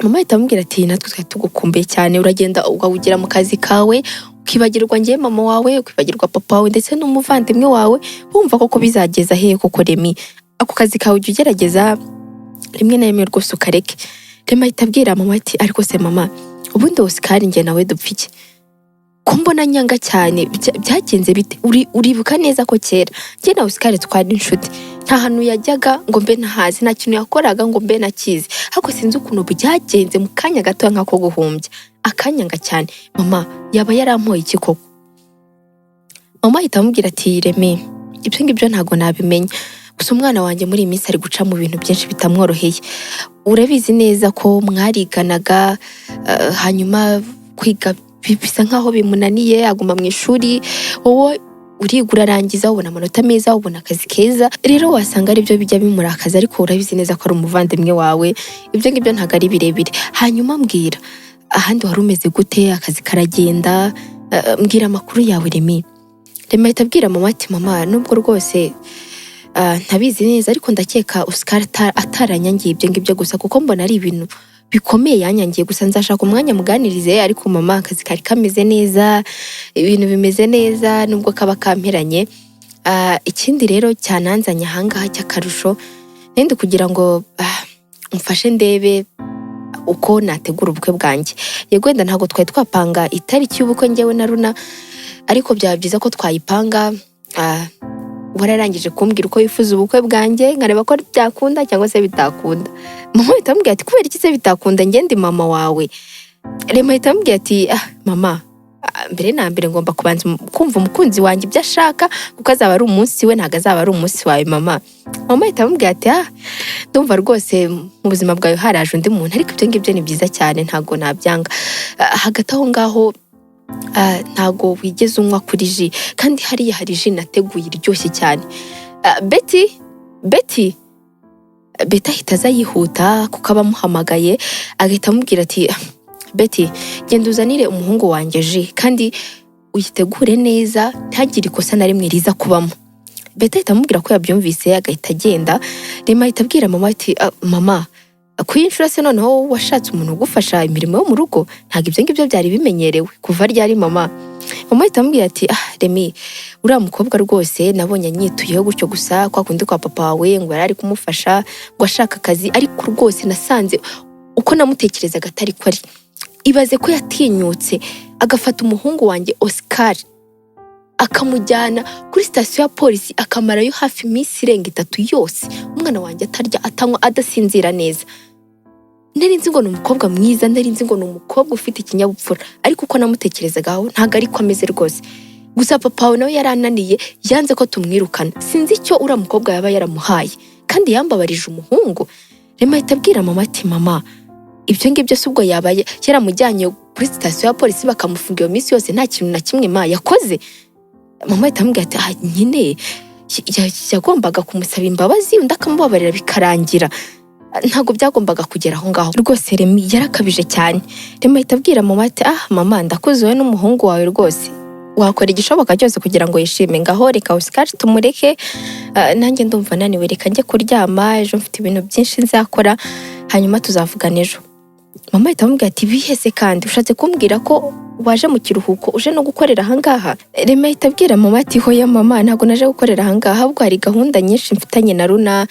Mama ahita amubwira ati: "Natwe twari tugukumbuye cyane. Uragenda ukawugira mu kazi kawe, ukibagirwa njye mama wawe, ukibagirwa papa wawe ndetse n'umuvandimwe wawe. Wumva koko bizageza hehe koko Remi? Ako kazi kawe ujya ugerageza rimwe na rimwe rwose ukareke." Remi ahita abwira mama ati: "Ariko se mama, ubundi Oscar njye nawe dupfa iki? Ko Ko mbona nyanga cyane, byagenze bite? Uribuka neza ko kera njye na Oscar twari inshuti, nta hantu yajyaga ngo mbe ntahazi, nta kintu yakoraga ngo mbe nakizi, ariko sinzi ukuntu byagenze mu kanya gato nk'ako guhumbya akanyanga cyane. Mama, yaba yarampoye iki koko?" Mama ahita amubwira ati: "Remi, ibyo ngibyo ntabwo nabimenya, gusa umwana wanjye muri iyi minsi ari guca mu bintu byinshi bitamworoheye. Urabizi neza ko mwariganaga, hanyuma kwiga bisa nkaho bimunaniye, aguma mu ishuri. Wowe uriga urarangiza, ubona amanota meza, ubona akazi keza. Rero wasanga aribyo bijya bimurakaza, ariko urabizi neza ko ari umuvandimwe wawe. Ibyo ngibyo ntabwo ari birebire. Hanyuma mbwira, ahandi wari umeze gute? Akazi karagenda? Mbwira amakuru yawe, Remi." Remi ahita abwira mama ati: "Mama, nubwo rwose ntabizi neza, ariko ndakeka Oscar ataranyangiye ibyo ngibyo gusa, kuko mbona ari ibintu bikomeye yanyangiye. Gusa nzashaka umwanya muganirize. Ariko mama, akazi kari kameze neza, ibintu bimeze neza nubwo kaba kamperanye. Ikindi rero cyananzanye ahangaha cy'akarusho, nindi kugira ngo umfashe ndebe uko nategura ubukwe bwanjye. Yego, wenda ntabwo twari twapanga itariki y'ubukwe njyewe na Runa, ariko byaba byiza ko twayipanga wararangije kumbwira uko wifuza ubukwe bwanjye, nkareba ko byakunda cyangwa se bitakunda." Mama ahita amubwira ati: "Kubera iki se bitakunda? Njye ndi mama wawe." Rema ahita amubwira ati: "Ah, mama, mbere na mbere ngomba kubanza kumva umukunzi wanjye ibyo ashaka, kuko azaba ari umunsi we, ntabwo azaba ari umunsi wawe, mama." Mama ahita amubwira ati: "Ah, ndumva rwose mu buzima bwawe haraje undi muntu, ariko ibyo ngibyo ni byiza cyane, ntabwo nabyanga. Hagati aho ngaho, ntabwo wigeze unywa kuri jus, kandi hariya hari jus nateguye iryoshye cyane. Betty, Betty!" Betty ahita aza yihuta kuko aba amuhamagaye, agahita amubwira ati: "Betty, genda uzanire umuhungu wanjye jus, kandi uyitegure neza, ntagire ikosa na rimwe riza kubamo." Betty ahita amubwira ko yabyumvise, agahita agenda. Rema ahita abwira mama ati: "Ah, mama, ku iyi nshuro se noneho washatse umuntu ugufasha imirimo yo mu rugo? Ntabwo ibyo ngibyo byari bimenyerewe. Kuva ryari, mama?" Mama ahita amubwira ati: "Ah, Remi, uriya mukobwa rwose nabonye anyituyeho gutyo gusa, kwa kundi kwa papa wawe ngo yari ari kumufasha ngo ashaka akazi, ariko rwose nasanze uko namutekerezaga atari ko ari. Ibaze ko yatinyutse agafata umuhungu wanjye Oscar akamujyana kuri sitasiyo ya polisi, akamarayo hafi iminsi irenga 3 yose, umwana wanjye atarya, atanywa, adasinzira neza. Nari nzi ngo ni umukobwa mwiza, nari nzi ngo ni umukobwa ufite ikinyabupfura, ariko uko namutekerezagaho ntabwo ariko ameze rwose. Gusa papa wawe nawe yarananiye, yanze ko tumwirukana. Sinzi icyo uriya mukobwa yaba yaramuhaye, kandi yambabarije umuhungu." Rema ahita abwira mama ati: "Mama, ibyo ngibyo si ubwo yaba yaramujyanye kuri sitasiyo ya polisi bakamufunga iyo minsi yose nta kintu na kimwe ma yakoze?" Mama ahita amubwira ati: "Ah, nyine yagombaga kumusaba imbabazi, undi akamubabarira bikarangira. Ntabwo byagombaga kugera aho ngaho rwose. Remi yarakabije cyane." Remi ahita abwira mama ati: "Ah, mama, ndakuzi wowe n'umuhungu wawe rwose wakora igishoboka cyose kugira ngo yishime. Ngaho reka Oscar tumureke. Nanjye ndumva naniwe, reka njye kuryama, ejo mfite ibintu byinshi nzakora, hanyuma tuzavugana ejo." Mama ahita amubwira ati: "Bihese kandi ushatse kumbwira ko waje mu kiruhuko uje no gukorera ahangaha?" Rema ahita abwira mama ati: "Hoya mama, ntabwo naje gukorera ahangaha, ahubwo hari gahunda nyinshi mfitanye na Runa.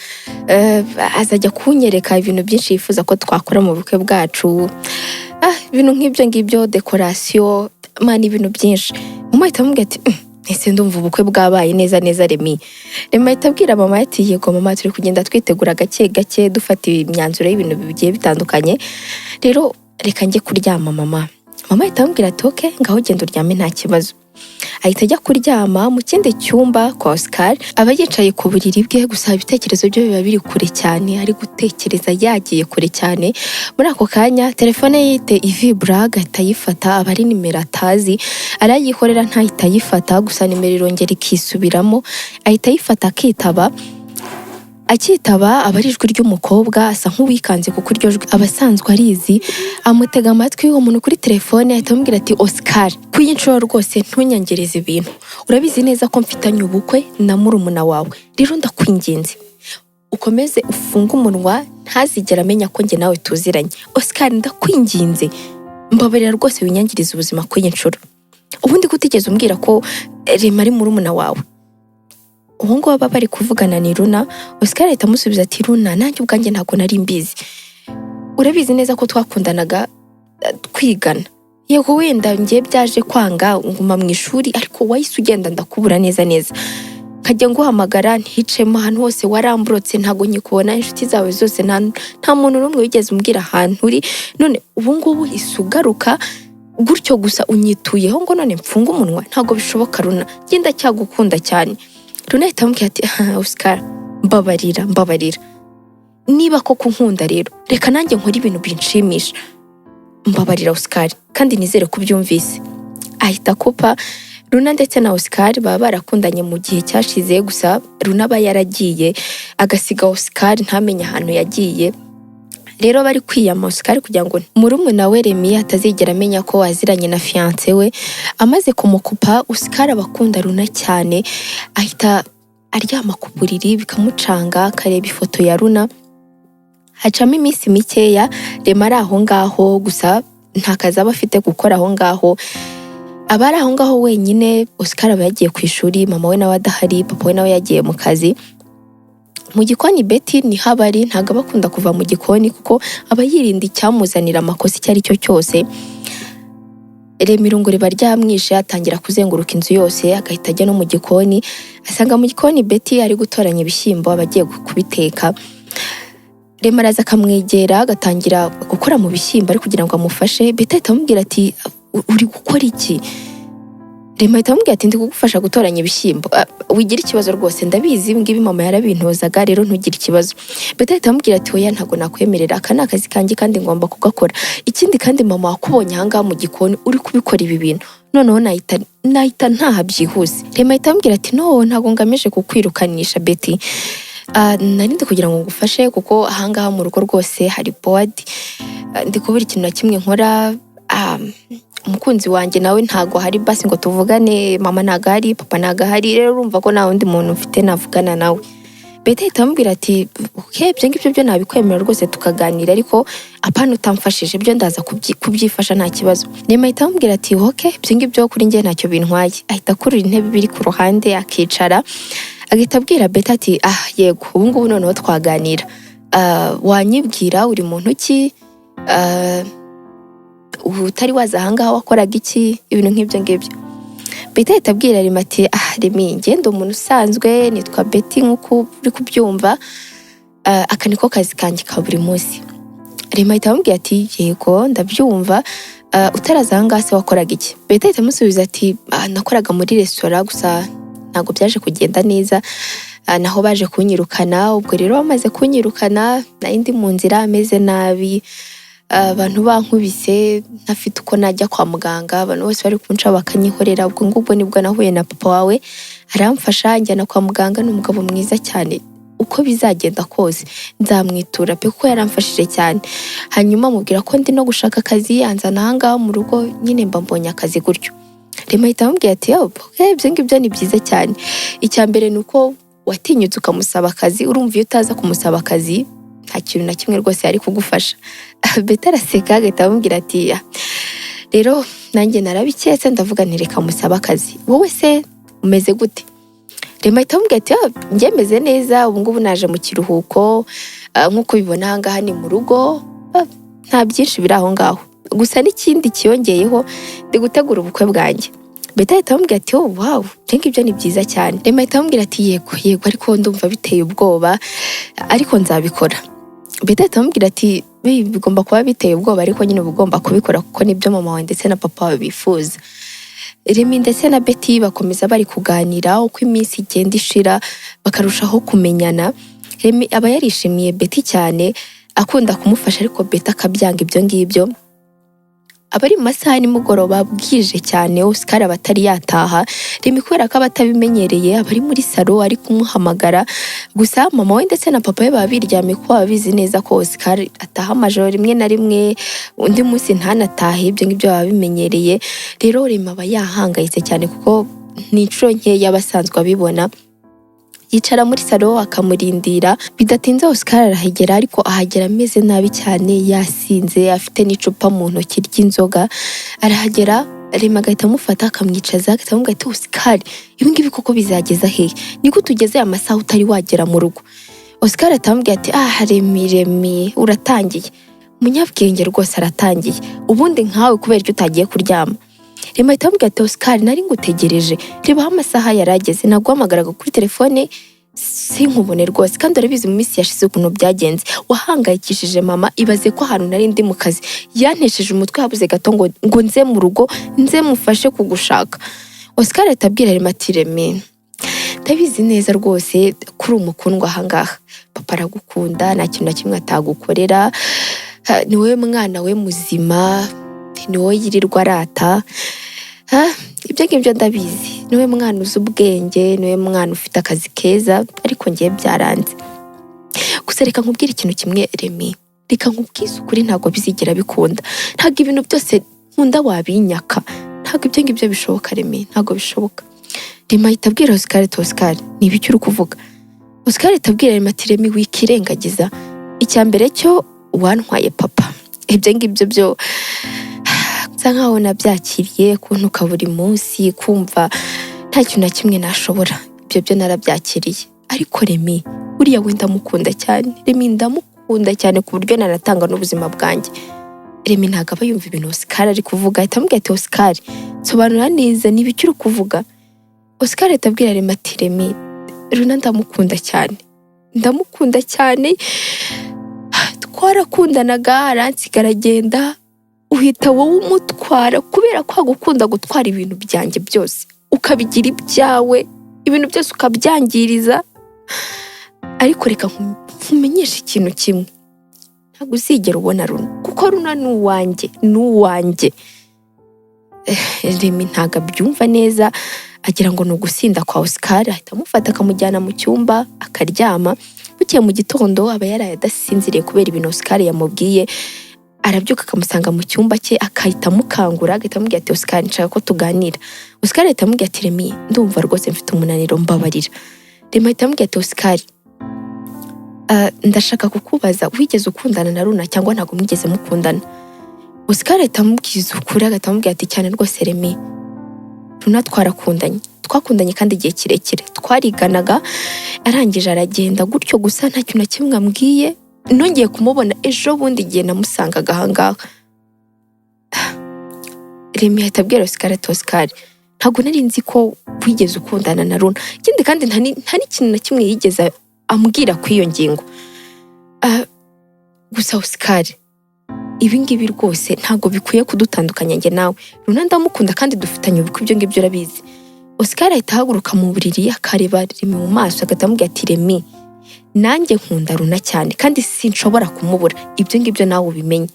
Azajya kunyereka ibintu byinshi yifuza ko twakora mu bukwe bwacu, ibintu nk'ibyo ngibyo, décoration man, ibintu byinshi." Mama ahita amubwira ati: Ese ndumva ubukwe bwabaye neza neza, Remi?" Rema ahita abwira mama ati: "Yego mama, turi kugenda twitegura gake gake, dufata imyanzuro y'ibintu bigiye bitandukanye. Rero reka njye kuryama, mama." Mama ahita amubwira ati: "Okay, ngaho genda uryame, nta kibazo." Ahita ajya kuryama. Mu kindi cyumba kwa Oscar, aba yicaye ku buriri bwe, gusa ibitekerezo bye biba biri kure cyane, ari gutekereza yagiye kure cyane. Muri ako kanya telefone ye ihita ivibura, agahita ayifata, aba ari nimero atazi, arayihorera ntahita ayifata. Gusa nimero irongera ikisubiramo, ahita ayifata akitaba. Akitaba aba ari ijwi ry'umukobwa, asa nk'uwikanze kuko iryo jwi aba asanzwe arizi. Amutega amatwi uwo muntu kuri telefone, ahita amubwira ati: "Oscar, ku iyi nshuro rwose ntunyangirize ibintu. Urabizi neza ko mfitanye ubukwe na murumuna wawe. Rero ndakwinginze ukomeze ufunge umunwa, ntazigere amenya ko njye nawe tuziranye. Oscar, ndakwinginze, mbabarira rwose winyangirize ubuzima ku iyi nshuro. Ubundi ko utigeze umbwira ko Rema ari murumuna wawe?" Uwo nguwo baba bari kuvugana ni Runa. Oscar ahita amusubiza ati: "Runa, nanjye ubwanjye ntabwo nari mbizi. Urabizi neza ko twakundanaga twigana. Yego, wenda njye byaje kwanga nguma mu ishuri, ariko wahise ugenda ndakubura neza neza, nkajya nguhamagara nticemo, ahantu hose waramburotse, ntabwo nkikubona, inshuti zawe zose nta muntu n'umwe wigeze umbwira ahantu uri. None ubu ngubu uhise ugaruka gutyo gusa, unyituyeho ngo none mfunge umunwa? Ntabwo bishoboka Runa, genda cyagukunda cyane." Runa ahita amubwira ati: "Ah, Oscar, mbabarira, mbabarira. Niba koko unkunda rero, reka nanjye nkore ibintu binshimisha. Mbabarira Oscar, kandi nizere ko ubyumvise." Ahita akupa. Runa ndetse na Oscar baba barakundanye mu gihe cyashize, gusa Runa aba yaragiye agasiga Oscar ntamenye ahantu yagiye. Rero bari kwiyama Oscar kugira ngo murumuna we Remy atazigera amenya ko aziranye na fiancé we. Amaze kumukupa, Oscar aba akunda Runa cyane, ahita aryama ku buriri bikamucanga, akareba ifoto ya Runa. Hacamo iminsi mikeya, Remy ari aho ngaho, gusa nta kazi aba afite gukora aho ngaho, aba ari aho ngaho wenyine. Oscar aba yagiye ku ishuri, mama we nawe adahari, papa we nawe yagiye mu kazi. Mu gikoni Betty niho aba ari, ntabwo aba akunda kuva mu gikoni kuko aba yirinda icyamuzanira amakosa icyo ari cyo cyose. Remy irungu riba ryamwishe, atangira kuzenguruka inzu yose, agahita ajya no mu gikoni, asanga mu gikoni Betty ari gutoranya ibishyimbo, aba agiye kubiteka. Remy araza akamwegera, agatangira gukora mu bishyimbo ari kugira ngo amufashe. Betty ahita amubwira ati: "Uri gukora iki?" Remy ahita amubwira ati: "Ndi kugufasha gutoranya ibishyimbo. Ah, wigira ikibazo rwose, ndabizi, ibi ngibi mama yarabintozaga, rero ntugire ikibazo." Betty ahita amubwira ati: "Oya, ntabwo nakwemerera, aka ni akazi kanjye kandi ngomba kugakora. Ikindi kandi, mama wakubonye ahangaha mu gikoni uri kubikora ibi bintu, noneho nahita ntaha byihuse." Remy ahita amubwira ati: "No, ntabwo ngamije kukwirukanisha Betty. Ah, nari ndi kugira ngo ngufashe kuko ahangaha mu rugo rwose hari bored. Ah, ndi kubura ikintu na kimwe nkora. Ah, umukunzi wanjye nawe ntago hari basi ngo tuvugane, mama ntago ahari, papa ntago ahari, rero urumva ko nta wundi muntu mfite navugana nawe." Betty ahita amubwira ati: "Okay, ibyo ngibyo byo nabikwemera rwose tukaganira, ariko apana utamfashije, byo ndaza kubyifasha nta kibazo." Remy ahita amubwira ati: "Okay, ibyo ngibyo kuri njye ntacyo bintwaye." Ahita akurura intebe iri ku ruhande akicara, agahita abwira Betty ati: "Ah, yego, ubu ngubu noneho twaganira. Ah, wanyibwira uri muntu ki? Ah, utari waza ahangaha wakoraga iki?" Ibintu nk'ibyo ngibyo. Betty ahita abwira Remy ati: "Ah Remy, ngenda umuntu usanzwe nitwa Betty nk'uko uri kubyumva. Ah, aka niko kazi kanjye ka buri munsi." Remy ahita amubwira ati: "Yego, ndabyumva. Ah, utaraza ahangaha se wakoraga iki?" Betty ahita amusubiza ati: "Ah, nakoraga muri resitora, gusa ntabwo byaje kugenda neza. Ah, naho baje kunyirukana. Ubwo rero bamaze kunyirukana nari ndi mu nzira ameze nabi. Ah, abantu bankubise, ntafite uko najya kwa muganga, abantu bose bari kunca bakanyihorera. Ubwo ngubwo nibwo nahuye na papa wawe, aramfasha njyana kwa muganga. Ni umugabo mwiza cyane, uko bizagenda kose nzamwitura pe, kuko yaramfashije cyane. Hanyuma mubwira ko ndi no gushaka akazi, yanzana ahangaha mu rugo, nyine mba mbonye akazi gutyo." Remy ahita amubwira ati: "Oh, okay, ibyo ngibyo ni byiza cyane. Icya mbere ni uko watinyutse ukamusaba akazi. Urumva iyo utaza kumusaba akazi nta kintu na kimwe rwose yari kugufasha." Betty araseka, agahita amubwira ati: "Ah, rero nanjye narabiketse, ndavuga nti reka musabe akazi. Wowe se umeze gute?" Remy ahita amubwira ati: "Ah, njye meze neza, ubu ngubu naje mu kiruhuko. Ah, nk'uko ubibona ahangaha ni mu rugo. Ah, nta byinshi biri aho ngaho, gusa n'ikindi kiyongeyeho ndi gutegura ubukwe bwanjye." Betty ahita amubwira ati: "Oh wow, ibyo ngibyo ni byiza cyane." Remy ahita amubwira ati: "Yego yego, ariko ndumva biteye ubwoba, ariko nzabikora." Betty ahita amubwira ati: "Bigomba kuba biteye ubwoba, ariko nyine uba ugomba kubikora kuko nibyo mama wawe ndetse na papa wawe bifuza." Remy ndetse na Betty bakomeza bari kuganira, uko iminsi igenda ishira bakarushaho kumenyana. Remy aba yarishimiye Betty cyane, akunda kumufasha, ariko Betty akabyanga ibyo ngibyo. Aba ari mu masaha ya nimugoroba, bwije cyane, Oscar aba atari yataha. Remy kubera ko aba atabimenyereye, aba ari muri salo ari kumuhamagara, gusa mama we ndetse na papa we baba biryamye kuko baba bizi neza ko Oscar ataha amajoro rimwe na rimwe, undi munsi ntanatahe, ibyo ngibyo baba bimenyereye. Rero Remy aba yahangayitse cyane kuko ni inshuro nkeya aba asanzwe abibona. Yicara muri salo akamurindira. Bidatinze Oscar arahagera, ariko ahagera ameze nabi cyane, yasinze, afite n'icupa mu ntoki ry'inzoga. Arahagera, Remy agahita amufata akamwicaza, agahita amubwira ati: "Oscar, ibi ngibi koko bizageza hehe? Niko tugeze aya masaha utari wagera mu rugo?" Oscar atamubwira ati: "Ah Remy, Remy, uratangiye. Munyabwenge rwose aratangiye. Ubundi nkawe kubera icyo utagiye kuryama?" Rema ahita amubwira ati: "Oscar, nari ngutegereje. Reba aho amasaha yari ageze. Naguhamagaraga kuri telefone sinkubone rwose, kandi urabizi mu minsi yashize ukuntu byagenze, wahangayikishije mama. Ibaze ko ahantu nari ndi mu kazi yantesheje umutwe, habuze gato ngo nze mu rugo nze mufashe kugushaka." Oscar ahita abwira Rema ati: "Reme, ndabizi neza rwose kuri umukundwa ahangaha. Papa aragukunda, nta kintu na kimwe atagukorera. Ha, ni wowe mwana we muzima, ni wowe yirirwa arata. Ha, ibyo ngibyo ndabizi. Ni wowe mwana uzi ubwenge, ni wowe mwana ufite akazi keza, ariko ngiye byaranze. Gusa reka nkubwire ikintu kimwe, Remi. Reka nkubwize ukuri, ntabwo bizigera bikunda. Ntabwo ibintu byose nkunda wabinyaka. Ntabwo ibyo ngibyo bishoboka, Remi, ntabwo bishoboka." Remi ahita abwira Oscar ati: "Oscar, ni ibiki uri kuvuga?" Oscar ahita abwira Remi ati: "Remi, wikirengagiza. Icya mbere cyo wantwaye papa, ibyo ngibyo byo nsa nkaho nabyakiriye. Kuntuka buri munsi, kumva nta kintu na kimwe nashobora, ibyo byo narabyakiriye. Ariko Remi, uriya we ndamukunda cyane. Remi, ndamukunda cyane ku buryo nanatanga n'ubuzima bwanjye." Remi ntabwo aba yumva ibintu Oscar ari kuvuga. Ahita amubwira ati: "Oscar, sobanura neza, ni ibiki uri kuvuga?" Oscar ahita abwira Remi ati: "Remi, Runa ndamukunda cyane, ndamukunda cyane. Twarakundanaga, aransiga aragenda, uhita wowe umutwara kubera ko agukunda, gutwara ibintu byanjye byose ukabigira ibyawe, ibintu byose ukabyangiriza. Ariko reka nkumenyeshe ikintu kimwe: ntabwo uzigera ubona Runa, kuko Runa ni uwanjye, ni uwanjye." Remi ntabwo abyumva neza, agira ngo ni ugusinda kwa Oscar. Ahita amufata akamujyana mu cyumba akaryama. Bukeye mu gitondo, aba yaraye adasinziriye kubera ibintu Oscar yamubwiye. Arabyuka akamusanga mu cyumba cye, akahita amukangura, agahita amubwira ati: "Oscar, nshaka ko tuganira." Oscar ahita amubwira ati: "Remi, ndumva rwose mfite umunaniro, mbabarira." Remi ahita amubwira ati: "Oscar, ndashaka kukubaza, wigeze ukundana na Runa cyangwa ntabwo mwigeze mukundana?" Oscar ahita amubwiza ukuri, agahita amubwira ati: "Cyane rwose Remi, Runa twarakundanye, twakundanye kandi igihe kirekire. Twariganaga, arangije aragenda gutyo gusa, nta kintu na kimwe ambwiye. Nongeye kumubona ejo bundi igihe namusangaga ahangaha." Remi ahita abwira Oscar ati: "Oscar, ntabwo nari nzi ko wigeze ukundana na Runa. Ikindi kandi nta n'ikintu na kimwe yigeze ambwira kuri iyo ngingo. Gusa Oscar, ibi ngibi rwose ntabwo bikwiye kudutandukanya njye nawe. Runa ndamukunda kandi dufitanye ubukwe, ibyo ngibyo urabizi." Oscar ahita ahaguruka mu buriri, akareba Remi mu maso, agahita amubwira ati: "Remi, nanjye nkunda Runa cyane kandi sinshobora kumubura, ibyo ngibyo nawe ubimenye.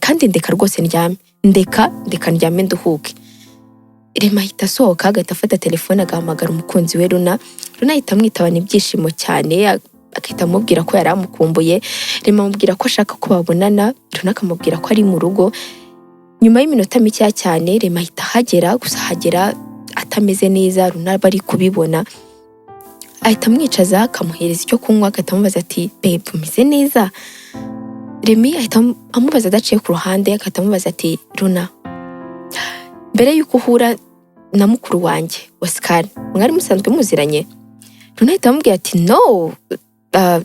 Kandi ndeka rwose ndyame, ndeka ndyame nduhuke." Rema ahita asohoka, agahita afata telefone, agahamagara umukunzi we Runa. Runa ahita amwitabana ibyishimo cyane, agahita amubwira ko yari amukumbuye. Rema amubwira ko ashaka ko babonana, Runa akamubwira ko ari mu rugo. Nyuma y'iminota mikeya cyane, Rema ahita ahagera, gusa ahagera atameze neza. Runa bari kubibona, ahita amwicaza, akamuhereza icyo kunywa, agahita amubaza ati: "Babe, umeze neza?" Remi ahita amubaza adaciye ku ruhande, agahita amubaza ati: "Runa, mbere y'uko uhura na mukuru wanjye Oscar, mwari musanzwe muziranye?" Runa ahita amubwira ati: "No,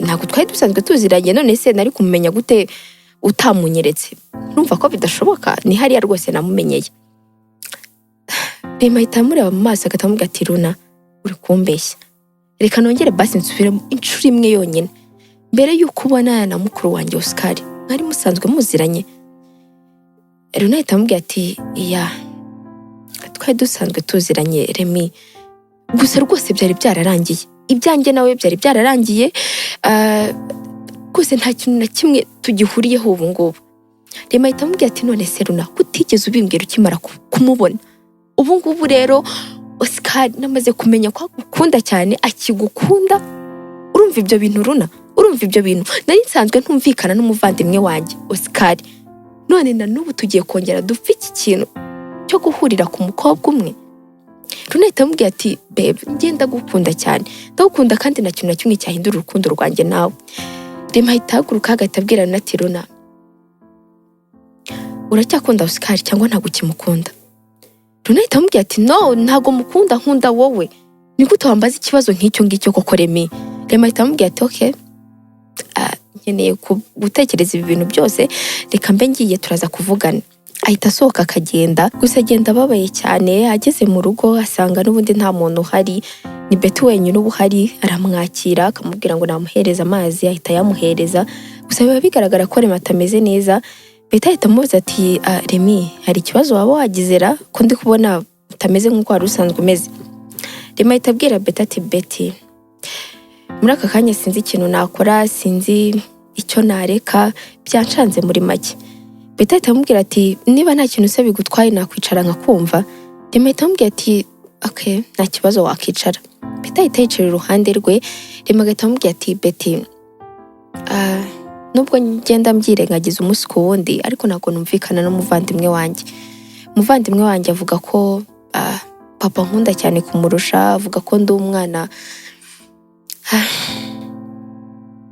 ntabwo twari dusanzwe tuziranye. None se nari kumumenya gute utamunyeretse? Numva ko bidashoboka, ni hariya rwose namumenyeye." Rema ahita amureba mu maso, agahita amubwira ati: "Runa, uri kumbeshya. Reka nongere basi nsubiremo inshuro imwe yonyine: mbere y'uko ubonana na mukuru wanjye Oscar, mwari musanzwe muziranye?" Runa ahita amubwira ati: "Yeah, twari dusanzwe tuziranye, Remi. Gusa rwose byari byararangiye, ibyanjye nawe byari byararangiye. Rwose nta kintu na kimwe tugihuriyeho ubu ngubu." Rema ahita amubwira ati: "None se Runa, ko utigeze ubimbwira ukimara kumubona? Ubu ngubu rero Oscar namaze kumenya ko agukunda cyane, akigukunda. Urumva ibyo bintu, Runa? Urumva ibyo bintu? Nari nsanzwe ntumvikana n'umuvandimwe wanjye Oscar, none na n'ubu tugiye kongera dupfe iki kintu cyo guhurira ku mukobwa umwe." Runa ahita amubwira ati: "Babe, njye ndagukunda cyane, ndagukunda kandi nta kintu na kimwe cyahindura urukundo rwanjye nawe." Rema ahita ahaguruka, agahita abwira Runa ati: "Runa, uracyakunda Oscar cyangwa ntabwo ukimukunda?" Runa ahita amubwira ati: "No, ntabwo mukunda, nkunda wowe. Ni gute wambaza ikibazo nk'icyo ngicyo koko, Remi?" Rema ahita amubwira ati: "Okay, Nkeneye gutekereza ibi bintu byose, reka mbe ngiye, turaza kuvugana." Ahita asohoka akagenda, gusa agenda ababaye cyane. Ageze mu rugo asanga n'ubundi nta muntu uhari, ni Betty wenyine uba uhari. Aramwakira, akamubwira ngo namuhereze amazi, ahita ayamuhereza. Gusa biba bigaragara ko Remy atameze neza. Betty ahita amubaza ati: "Ah, Remy, hari ikibazo waba wagize ra, ko ndi kubona utameze nk'uko wari usanzwe umeze?" Remy ahita abwira Betty ati: "Betty, muri aka kanya sinzi ikintu nakora, sinzi icyo nareka, byancanze muri make." Betty ahita amubwira ati: "Niba nta kintu se bigutwaye, nakwicara nkakumva?" Remy ahita amubwira ati: "Okay, nta kibazo, wakicara." Betty ahita yicara iruhande rwe. Remy agahita amubwira ati: "Betty, nubwo ngenda mbyirengagiza umunsi ku wundi, ariko ntabwo numvikana n'umuvandimwe wanjye. Umuvandimwe wanjye avuga ko papa nkunda cyane kumurusha, avuga ko ndi umwana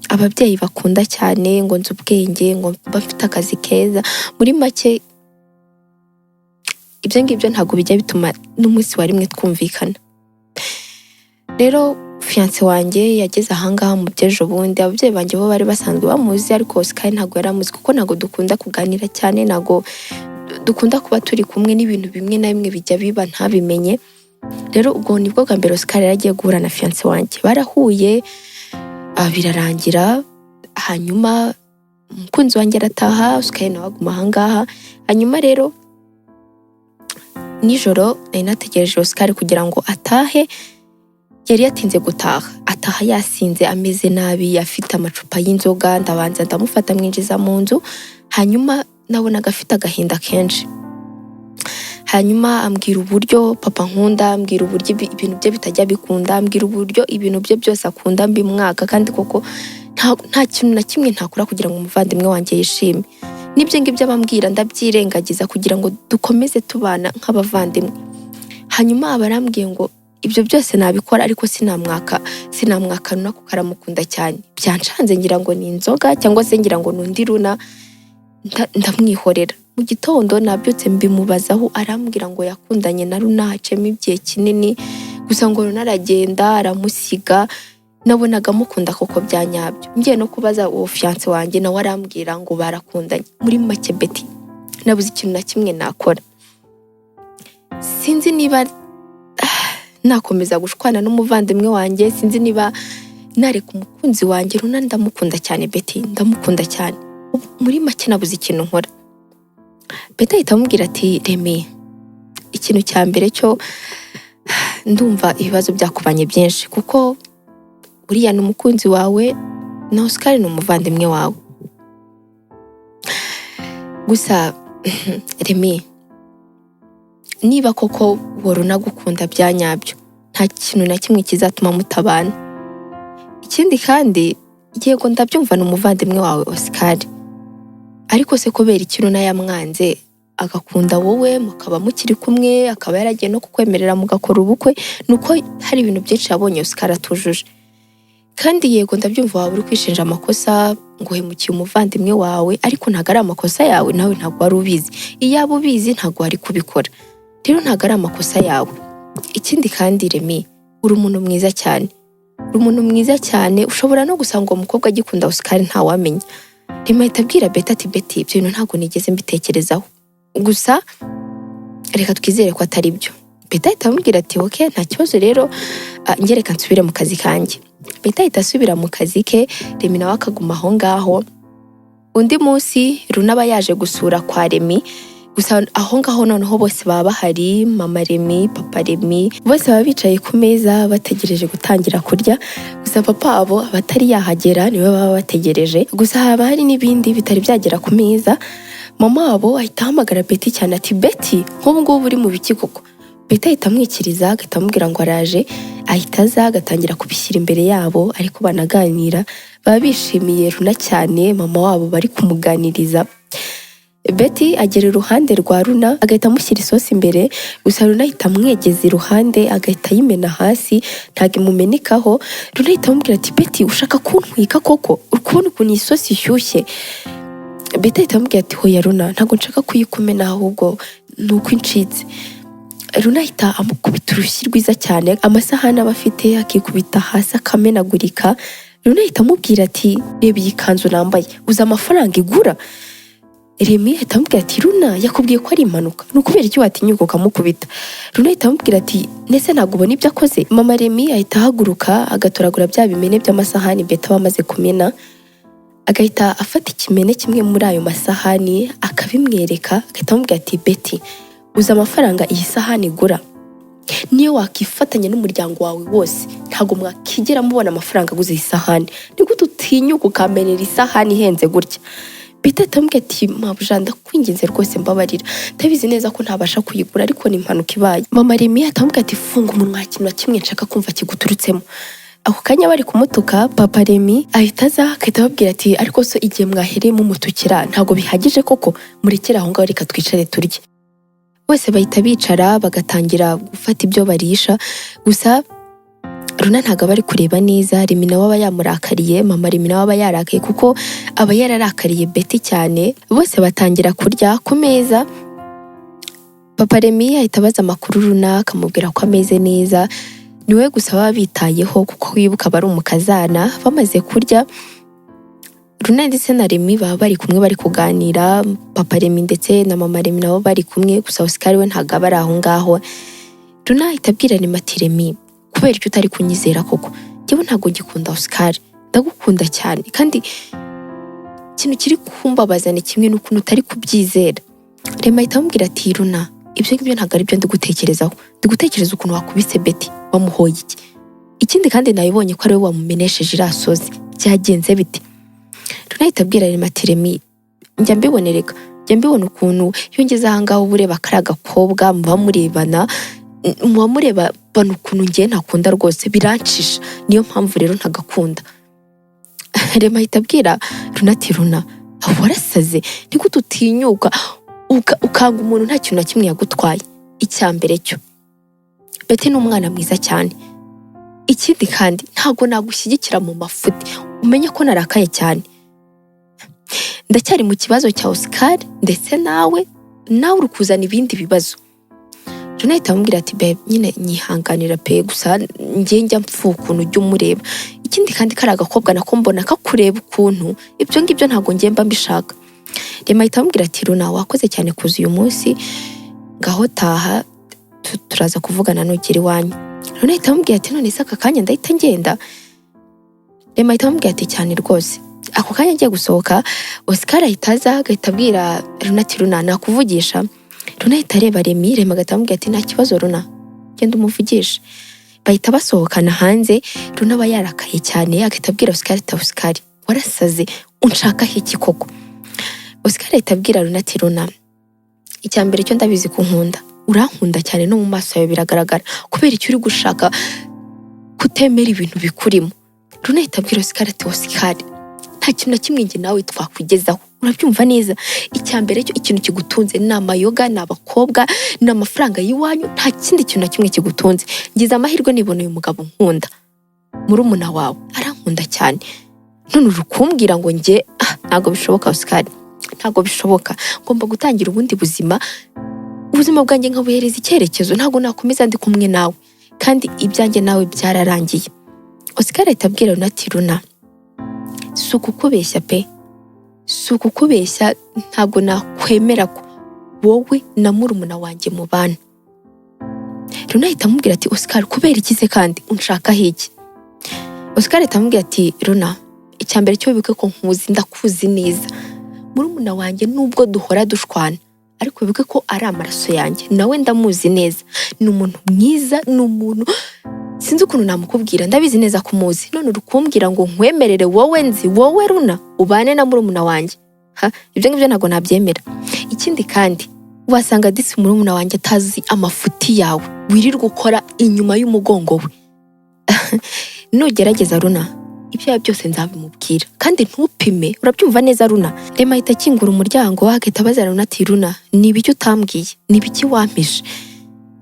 ababyeyi bakunda cyane, ngo nzi ubwenge, ngo mba mfite akazi keza. Muri make ibyo ngibyo ntabwo bijya bituma n'umunsi wa rimwe twumvikana. Rero fiancé wanjye yageze ahangaha mu by'ejo bundi. Ababyeyi banjye bo bari basanzwe bamuzi, ariko Oscar ntabwo yari amuzi, kuko ntabwo dukunda kuganira cyane, ntabwo dukunda kuba turi kumwe, n'ibintu bimwe na bimwe bijya biba ntabimenye. Rero ubwo nibwo bwa mbere Oscar yari agiye guhura na fiancé wanjye. Barahuye, birarangira, hanyuma umukunzi wanjye arataha, Oscar nawe aguma ahangaha. Hanyuma rero nijoro nari nategereje Oscar kugira ngo atahe. Yari yatinze gutaha, ataha yasinze, ameze nabi, afite amacupa y'inzoga. Ndabanza ndamufata, mwinjiza mu nzu. Hanyuma nabonaga afite agahinda kenshi. Hanyuma ambwira uburyo papa nkunda, ambwira uburyo ibintu bye bitajya bikunda, ambwira uburyo ibintu bye byose akunda mbimwaka, kandi koko nta kintu na kimwe ntakora kugira ngo umuvandimwe wanjye yishime. N'ibyo ngibyo abambwira ndabyirengagiza kugira ngo dukomeze tubana nk'abavandimwe. Hanyuma aba arambwiye ngo ibyo byose nabikora, ariko sinamwaka Runa kuko aramukunda cyane. Byancanze, ngira ngo ni inzoga cyangwa se ngira ngo ni undi Runa, ndamwihorera. Mu gitondo nabyutse mbimubazaho, arambwira ngo yakundanye na Runa haciyemo igihe kinini, gusa ngo Runa aragenda aramusiga. Nabonaga amukunda koko bya nyabyo. Ngiye no kubaza uwo fiancé wanjye, nawe arambwira ngo barakundanye. Muri make Betty, nabuze ikintu na kimwe nakora. Sinzi niba nakomeza gushwana n'umuvandimwe wanjye, sinzi niba nareka umukunzi wanjye Runa. Ndamukunda cyane Betty, ndamukunda cyane. Muri make nabuze ikintu nkora." Betty ahita amubwira ati: "Remy, ikintu cya mbere cyo ndumva ibibazo byakubanye byinshi, kuko uriya ni umukunzi wawe na Oscar ni umuvandimwe wawe. Gusa Remy, niba koko wari unagukunda bya nyabyo, nta kintu na kimwe kizatuma mutabana. Ikindi kandi, yego ndabyumva ni umuvandimwe wawe Oscar, ariko se kubera ikintu yamwanze agakunda wowe, mukaba mukiri kumwe, akaba yaragiye no kukwemerera mugakora ubukwe, ni uko hari ibintu byinshi yabonye Oscar atujuje. Kandi yego ndabyumva waba uri kwishinja amakosa ngo uhemukiye umuvandimwe wawe, ariko ntabwo ari amakosa yawe, nawe ntabwo wari ubizi. Iyaba ubizi ntabwo wari kubikora. Rero ntabwo ari amakosa yawe. Ikindi kandi Remy, uri umuntu mwiza cyane, uri umuntu mwiza cyane. Ushobora no gusanga uwo mukobwa agikunda Oscar, ntawamenya." Remy ahita abwira Betty ati: "Betty, ibyo bintu ntabwo nigeze mbitekerezaho, gusa reka twizere ko atari byo." Betty ahita amubwira ati: "Okay, nta kibazo rero, njye reka nsubire mu kazi kanjye." Betty ahita asubira mu kazi ke, Remy nawe akaguma aho ngaho. Undi munsi Runa aba yaje gusura kwa Remy. Gusa aho ngaho noneho bose baba bahari, mama Remy, papa Remy, bose baba bicaye ku meza bategereje gutangira kurya. Gusa papa wabo aba atari yahagera, niwe baba bategereje. Gusa haba hari n'ibindi bitari byagera ku meza. Mama wabo ahita ahamagara Betty cyane ati: "Betty, nk'ubu ngubu uri mu biki koko?" Betty ahita amwikiriza, agahita amubwira ngo araje. Ahita aza, agatangira kubishyira imbere yabo, ariko banaganira. Baba bishimiye Runa cyane, mama wabo bari kumuganiriza. Betty agera iruhande rwa Runa, agahita amushyira isosi imbere. Gusa Runa ahita amwegeza iruhande, agahita ayimena hasi, ntabwo imumenekaho. Runa ahita amubwira ati: "Betty, ushaka kuntwika koko? Uri kubona ukuntu iyi sosi ishyushye?" Betty ahita amubwira ati: "Hoya Runa, ntabwo nshaka kuyikumena, ahubwo ni uko incitse." Runa ahita amukubita urushyi rwiza cyane, amasahani aba afite akikubita hasi akamenagurika. Runa ahita amubwira ati reba iyi kanzu nambaye, uzi amafaranga igura? Remi ahita amubwira ati Runa yakubwiye ko ari impanuka, ni ukubera iki watinyuka ukamukubita? Runa ahita amubwira ati ndetse ntabwo ubona ibyo akoze? Mama Remi ahita ahaguruka agatoragura bya bimene by'amasahani Beta aba amaze kumena, agahita afata ikimene kimwe muri ayo masahani akabimwereka, agahita amubwira ati Beti, uzi amafaranga iyi sahani igura? Niyo wakifatanya n'umuryango wawe wose ntabwo mwakigera mubona amafaranga aguze iyi sahani. Ni gute utinyuka ukamenera isahani ihenze gutya? Beti ahita amubwira ati mabuja ndakwinginze rwose mbabarira, ndabizi neza ko ntabasha kuyigura ariko ni impanuka ibaye. Mama Remi ahita amubwira ati funga umunwa, nta kintu na kimwe nshaka kumva kiguturutsemo. Ako kanya bari kumutuka, papa Remi ahita aza agahita ababwira ati ariko so igihe mwahereye mumutukira ntabwo bihagije koko? Murekere aho ngaho, reka twicare turye. Bose bahita bicara bagatangira gufata ibyo barisha, gusa Runa ntabwo aba ari kureba neza. Remi nawe aba yamurakariye, mama Remi nawe aba yarakaye kuko aba yararakariye Beti cyane. Bose batangira kurya ku meza. Papa Remi ahita abaza amakuru Runa, akamubwira ko ameze neza, niwe gusa baba bitayeho kuko wibuka aba ari umukazana. Bamaze kurya, Runa ndetse na Remi baba bari kumwe bari kuganira, papa Remi ndetse na mama Remi nabo bari kumwe, gusa Oscar we ntabwo aba ari aho ngaho. Runa ahita abwira Remi ati Remi, kubera icyo utari kunyizera koko? Njyewe ntabwo ngikunda Oscar, ndagukunda cyane, kandi ikintu kiri kumbabaza ni kimwe n'ukuntu utari kubyizera. Remi ahita amubwira ati Runa, ibyo ngibyo ntabwo ari byo ndi gutekerezaho, ndi gutekereza ukuntu wakubise Beti, wamuhoye iki? Ikindi kandi nabibonye ko ari we wamumenesheje iriya sozi, byagenze bite? Runa ahita abwira Remi ati Remi, njya mbibonereka, njya mbibona ukuntu iyo ngeze aha ngaha uba ureba kariya gakobwa muba murebana, muba mureba bana ukuntu ngiye ntakunda rwose, birancisha, niyo mpamvu rero ntagakunda. Rema ahita abwira Runa ati Runa, warasaze, ni gute utinyuka ukanga umuntu nta kintu na kimwe yagutwaye? Icya mbere cyo Beti ni umwana mwiza cyane, ikindi kandi ntabwo nagushyigikira mu mafuti, umenye ko narakaye cyane, ndacyari mu kibazo cya Oscar ndetse nawe uri kuzana ibindi bibazo. Runa ahita amubwira ati babe nyine nyihanganira pe, gusa njye njya mpfa ukuntu ujya umureba, ikindi kandi kari agakobwa nako mbona kakureba ukuntu, ibyo ngibyo ntabwo njye mba mbishaka. Rema ahita amubwira ati Runa, wakoze cyane kuza uyu munsi, ngaho taha, turaza kuvugana nugera iwanyu. Runa ahita amubwira ati none se aka kanya ndahita ngenda? Rema ahita amubwira ati cyane rwose. Ako kanya agiye gusohoka, Oscar ahita aza agahita abwira Runa ati Runa, nakuvugisha? Runa ahita areba Remi, Remi agahita amubwira ati nta kibazo Runa, genda umuvugishe. Bahita basohokana hanze. Runa aba yarakaye cyane, agahita abwira Oscar ati Oscar, warasaze, unshakaho iki koko? Oscar ahita abwira Runa ati Runa, icya mbere cyo ndabizi ko unkunda, urankunda cyane no mu maso yawe biragaragara, kubera icyo uri gushaka kutemera ibintu bikurimo? Runa ahita abwira Oscar ati Oscar, nta kintu na kimwe njye nawe twakugezaho, urabyumva neza. Icya mbere cyo ikintu kigutunze ni amayoga, ni abakobwa, ni amafaranga y'iwanyu, nta kindi kintu na kimwe kigutunze. Ngize amahirwe niboneye umugabo nkunda, murumuna wawe arankunda cyane, none uri kumbwira ngo njye ntabwo bishoboka Oscar, ntabwo bishoboka, ngomba gutangira ubundi buzima, ubuzima bwanjye nkabuhereza icyerekezo, ntabwo nakomeza ndi kumwe nawe, kandi ibyanjye nawe byararangiye. Oscar ahita abwira Runa ati Runa, si ukukubeshya pe, si ukukubeshya, ntabwo nakwemera ko wowe na murumuna wanjye mubana. Runa ahita amubwira ati Oscar, kubera iki se kandi unshakaho iki? Oscar ahita amubwira ati Runa, icya mbere cyo wibuke ko nkuzi, ndakuzi neza, murumuna wanjye nubwo duhora dushwana ariko wibuke ko ari amaraso yanjye, nawe ndamuzi neza, ni umuntu mwiza, ni umuntu sinzi ukuntu namukubwira, ndabizi neza ko umuzi, none uri kumbwira ngo nkwemerere wowe nzi, wowe Runa ubane na murumuna wanjye? Ha, ibyo ngibyo ntabwo nabyemera. Ikindi kandi wasanga disi murumuna wanjye atazi amafuti yawe wirirwa ukora inyuma y'umugongo we. Nugerageza Runa, ibyawe byose nzabimubwira, kandi ntupime, urabyumva neza Runa? Rema ahita akingura umuryango agahita abaza Runa ati Runa, ni ibiki utambwiye? Ni ibiki wampishe?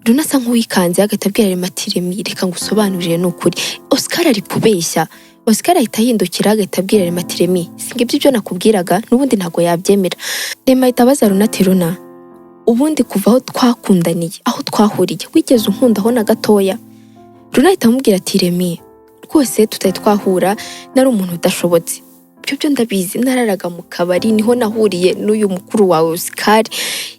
Runa asa nk'uwikanze agahita abwira Rema ati Remi, reka ngusobanurire, ni ukuri Oscar ari kubeshya. Oscar ahita ahindukira agahita abwira Rema ati Remi, singibyo ibyo nakubwiraga, n'ubundi ntabwo yabyemera. Rema ahita abaza Runa ati Runa, ubundi kuva aho twakundaniye, aho twahuriye, wigeze unkundaho na gatoya? Runa ahita amubwira ati Remi, Rwose tutari twahura nari umuntu udashobotse, ibyo byo ndabizi. Nararaga mu kabari, niho nahuriye n'uyu mukuru wawe Oscar.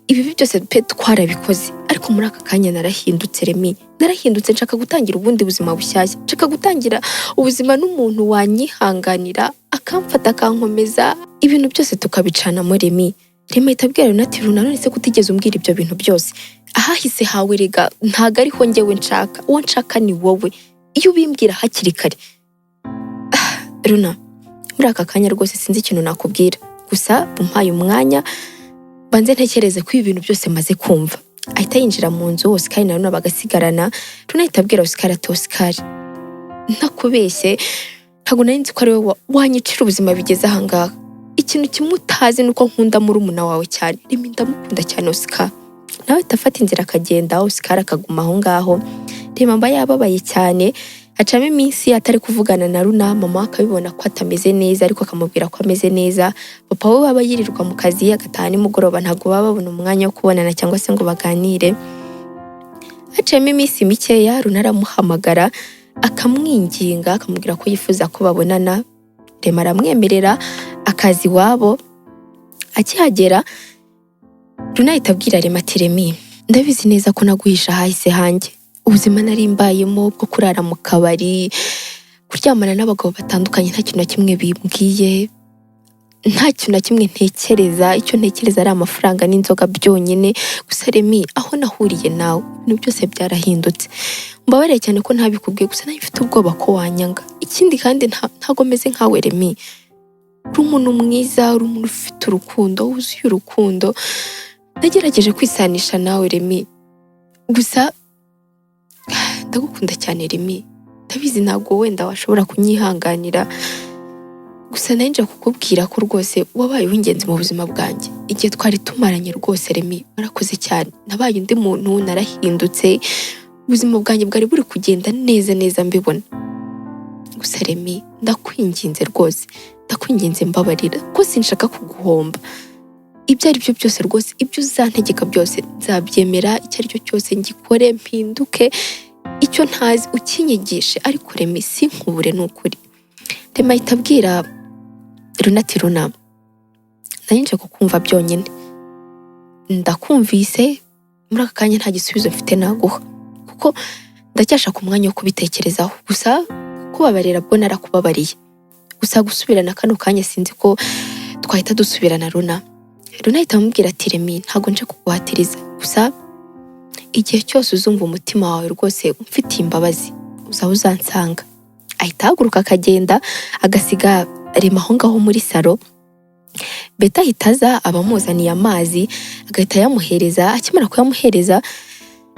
Ibi byose pe twarabikoze, ariko muri aka kanya narahindutse Remi, narahindutse. Nshaka gutangira ubundi buzima bushyashya, nshaka gutangira ubuzima n'umuntu wanyihanganira, akamfata, akankomeza, ibintu byose tukabicanamo Remi. Remi ahita abwira Runa ati: "Runa, none se kutigeze umbwira ibyo bintu byose? Ahahise hawe rega ntago ariho njyewe nshaka, uwo nshaka ni wowe. Iyo ubimbwira hakiri kare." Ah, Runa, muri aka kanya rwose sinzi ikintu nakubwira, gusa umpaye umwanya banze ntekereze ko ibi bintu byose maze kumva. Ahita yinjira mu nzu, Oscar na Runa bagasigarana. Runa ahita abwira Oscar ati: "Oscar, ntakubeshye, ntabwo nari nzi ko ari wowe wanyicira ubuzima bigeze ahangaha. Ikintu kimwe utazi ni uko nkunda murumuna wawe cyane Remi, ndamukunda cyane Oscar." Nawe ahita afata inzira akagenda, Oscar akaguma aho ngaho. Remi aba yababaye cyane, hacamo iminsi atari kuvugana na Runa. Mama we akabibona ko atameze neza, ariko akamubwira ko ameze neza. Papa we aba yirirwa mu kazi, agataha nimugoroba, ntabwo baba babona umwanya wo kubonana cyangwa se ngo baganire. Haciyemo iminsi mikeya, Runa aramuhamagara, akamwinginga, akamubwira ko yifuza ko babonana. Rema aramwemerera, akaza iwabo. Akihagera, Runa ahita abwira Rema ati: "Remi, ndabizi neza ko naguhisha ahahise hanjye, ubuzima nari mbayemo bwo kurara mu kabari, kuryamana n'abagabo batandukanye, nta kintu na kimwe bimbwiye, nta kintu na kimwe ntekereza, icyo ntekereza ari amafaranga n'inzoga byonyine. Gusa Remi, aho nahuriye nawe ibintu byose byarahindutse. Mbabarire cyane ko ntabikubwiye, gusa nawe mfite ubwoba ko wanyanga. Ikindi kandi ntago meze nkawe Remi. Uri umuntu mwiza, uri umuntu ufite urukundo, wuzuye urukundo. Nagerageje kwisanisha nawe Remi, gusa ndagukunda cyane Remi. Ndabizi ntabwo wenda washobora kunyihanganira, gusa nari nje kukubwira ko rwose wabaye uw'ingenzi mu buzima bwanjye igihe twari tumaranye. Rwose Remi, warakoze cyane. Nabaye undi muntu, narahindutse, ubuzima bwanjye bwari buri kugenda neza neza mbibona. Gusa Remi, ndakwinginze rwose, ndakwinginze, mbabarira ko sinshaka kuguhomba. Ibyo ari byo byose rwose, ibyo uzantegeka byose nzabyemera, icyo ari cyo cyose ngikore, mpinduke, icyo ntazi ukinyigishe, ariko Remi sinkubure, ni ukuri." Remi ahita abwira Runa ati: "Runa, nari nje kukumva byonyine, ndakumvise. Muri aka kanya nta gisubizo mfite naguha kuko ndacyashaka umwanya wo kubitekerezaho. Gusa kubabarira bwo narakubabariye, gusa gusubirana kano kanya sinzi ko twahita dusubirana, Runa." Runa ahita amubwira ati: "Remi, ntabwo nje kuguhatiriza, gusa igihe cyose uzumva umutima wawe rwose umfitiye imbabazi, uzaba uzansanga." Ahita ahaguruka akagenda, agasiga Rema aho ngaho muri salo. Beta ahita aza, aba amuzaniye amazi, agahita ayamuhereza. Akimara kuyamuhereza,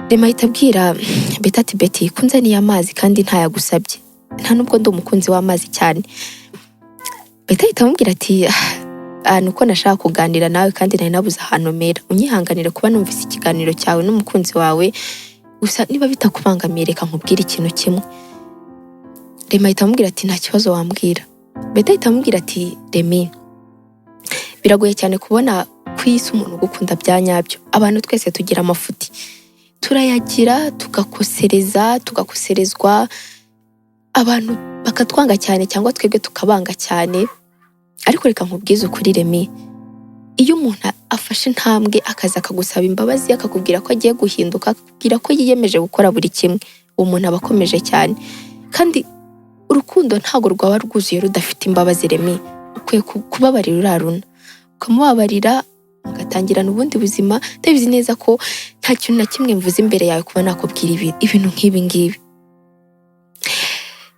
Rema ahita abwira Beta ati: "Beti, ko unzaniye amazi kandi ntayagusabye, nta nubwo ndi umukunzi w'amazi cyane?" Beta ahita amubwira ati: "Ah, nuko nashaka kuganira nawe kandi nari nabuze ahantu mera. Unyihanganire kuba numvise ikiganiro cyawe n'umukunzi wawe, gusa niba bitakubangamiye reka nkubwire ikintu kimwe." Rema ahita amubwira ati: "Nta kibazo, wambwira." Beta ahita amubwira ati: "Remi, biragoye cyane kubona ku isi umuntu ugukunda bya nyabyo. Abantu twese tugira amafuti, turayagira, tugakosereza, tugakoserezwa, abantu bakatwanga cyane cyangwa twebwe tukabanga cyane. Ariko reka nkubwize ukuri Remi, iyo umuntu afashe intambwe akaza akagusaba imbabazi, akakubwira ko agiye guhinduka, akakubwira ko yiyemeje gukora buri kimwe, uwo muntu aba akomeje cyane. Kandi urukundo ntabwo rwaba rwuzuye rudafite imbabazi. Remi, ukwiye kubabarira uriya Runa, ukamubabarira, mugatangirana ubundi buzima. Ndabizi neza ko nta kintu na kimwe mvuze imbere yawe kuba nakubwira ibintu nk'ibi ngibi,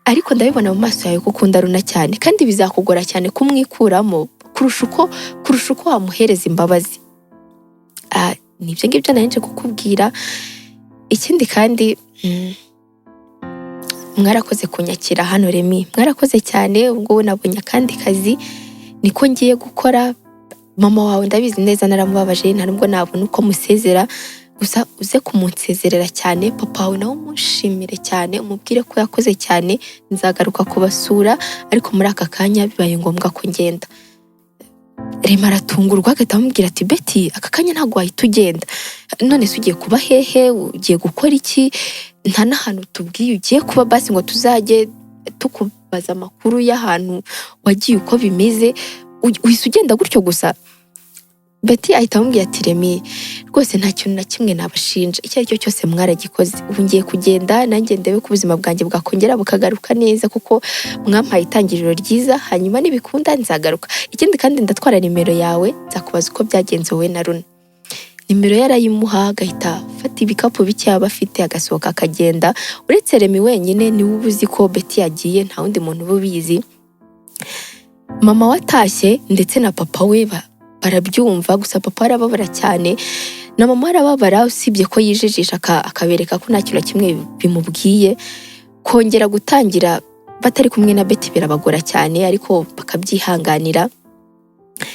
ariko ndabibona mu maso yawe ko ukunda Runa cyane, kandi bizakugora cyane kumwikuramo kurusha uko wamuhereza imbabazi. Ah, ni ibyo ngibyo nari nje kukubwira. Ikindi kandi, mwarakoze kunyakira hano Remi, mwarakoze cyane. Ubu ngubu nabonye akandi kazi, niko ngiye gukora. Mama wawe ndabizi neza naramubabaje, nta nubwo nabona uko musezera, gusa uze kumunsezerera cyane. Papa wawe nawe umushimire cyane, umubwire ko yakoze cyane. Nzagaruka kubasura, ariko muri aka kanya bibaye ngombwa ko ngenda." Rema aratungurwa, agahita amubwira ati: "Beti, aka kanya ntabwo wahita ugenda. None se ugiye kuba hehe? Ugiye gukora iki? Nta n'ahantu tubwiye ugiye kuba, basi ngo tuzajye Tukubaza amakuru y'ahantu wagiye uko bimeze, uhise ugenda gutyo gusa." Betty ahita amubwira ati: "Remy, rwose nta kintu na kimwe nabashinja, icyo ari cyo cyose mwaragikoze. Ubu ngiye kugenda nanjye ndebe ko ubuzima bwanjye bwakongera bukagaruka neza, kuko mwampaye itangiriro ryiza. Hanyuma nibikunda nzagaruka. Ikindi kandi ndatwara nimero yawe, nzakubaza uko byagenze wowe na Runa." Nimero ye arayimuha, agahita afata ibikapu bike yaba afite, agasohoka akagenda. Uretse Remy wenyine niwe uba uzi ko Betty yagiye, nta wundi muntu uba ubizi. Mama we atashye ndetse na papa we barabyumva, gusa papa arababara cyane na mama arababara, usibye ko yijijisha akabereka ko nta kintu na kimwe bimubwiye. Kongera gutangira batari kumwe na Betty birabagora cyane, ariko bakabyihanganira.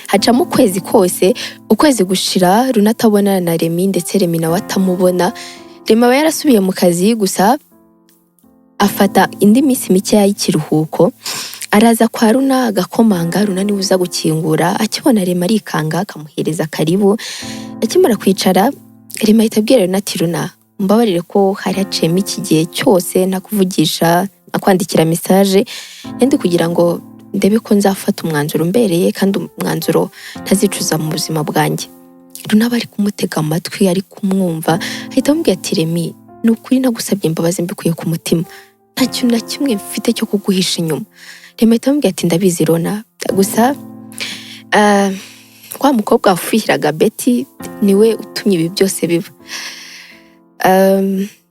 Hacamo ukwezi kose, ukwezi gushira Runa atabonana na Remy, ndetse Remy nawe atamubona. Remy aba yarasubiye mu kazi, gusa afata indi minsi mikeya y'ikiruhuko, araza kwa Runa agakomanga. Runa niwe uza gukingura. Akibona Remy arikanga, akamuhereza karibu. Akimara kwicara, Remy ahita abwira Runa ati: "Runa, mbabarire ko hari haciyemo iki gihe cyose ntakuvugisha, nakwandikira message. Ndi kugira ngo ndebe ko nzafata umwanzuro umbereye kandi umwanzuro ntazicuza mu buzima bwanjye." Runa aba ari kumutega amatwi, ari kumwumva, ahita amubwira ati: "Remy, ni ukuri nagusabye imbabazi mbikuye ku mutima, nta kintu na kimwe mfite cyo kuguhisha inyuma." Remy ahita amubwira ati: "Ndabizi Rona, gusa wa mukobwa wafuhiraga Betty niwe utumye ibi byose biba.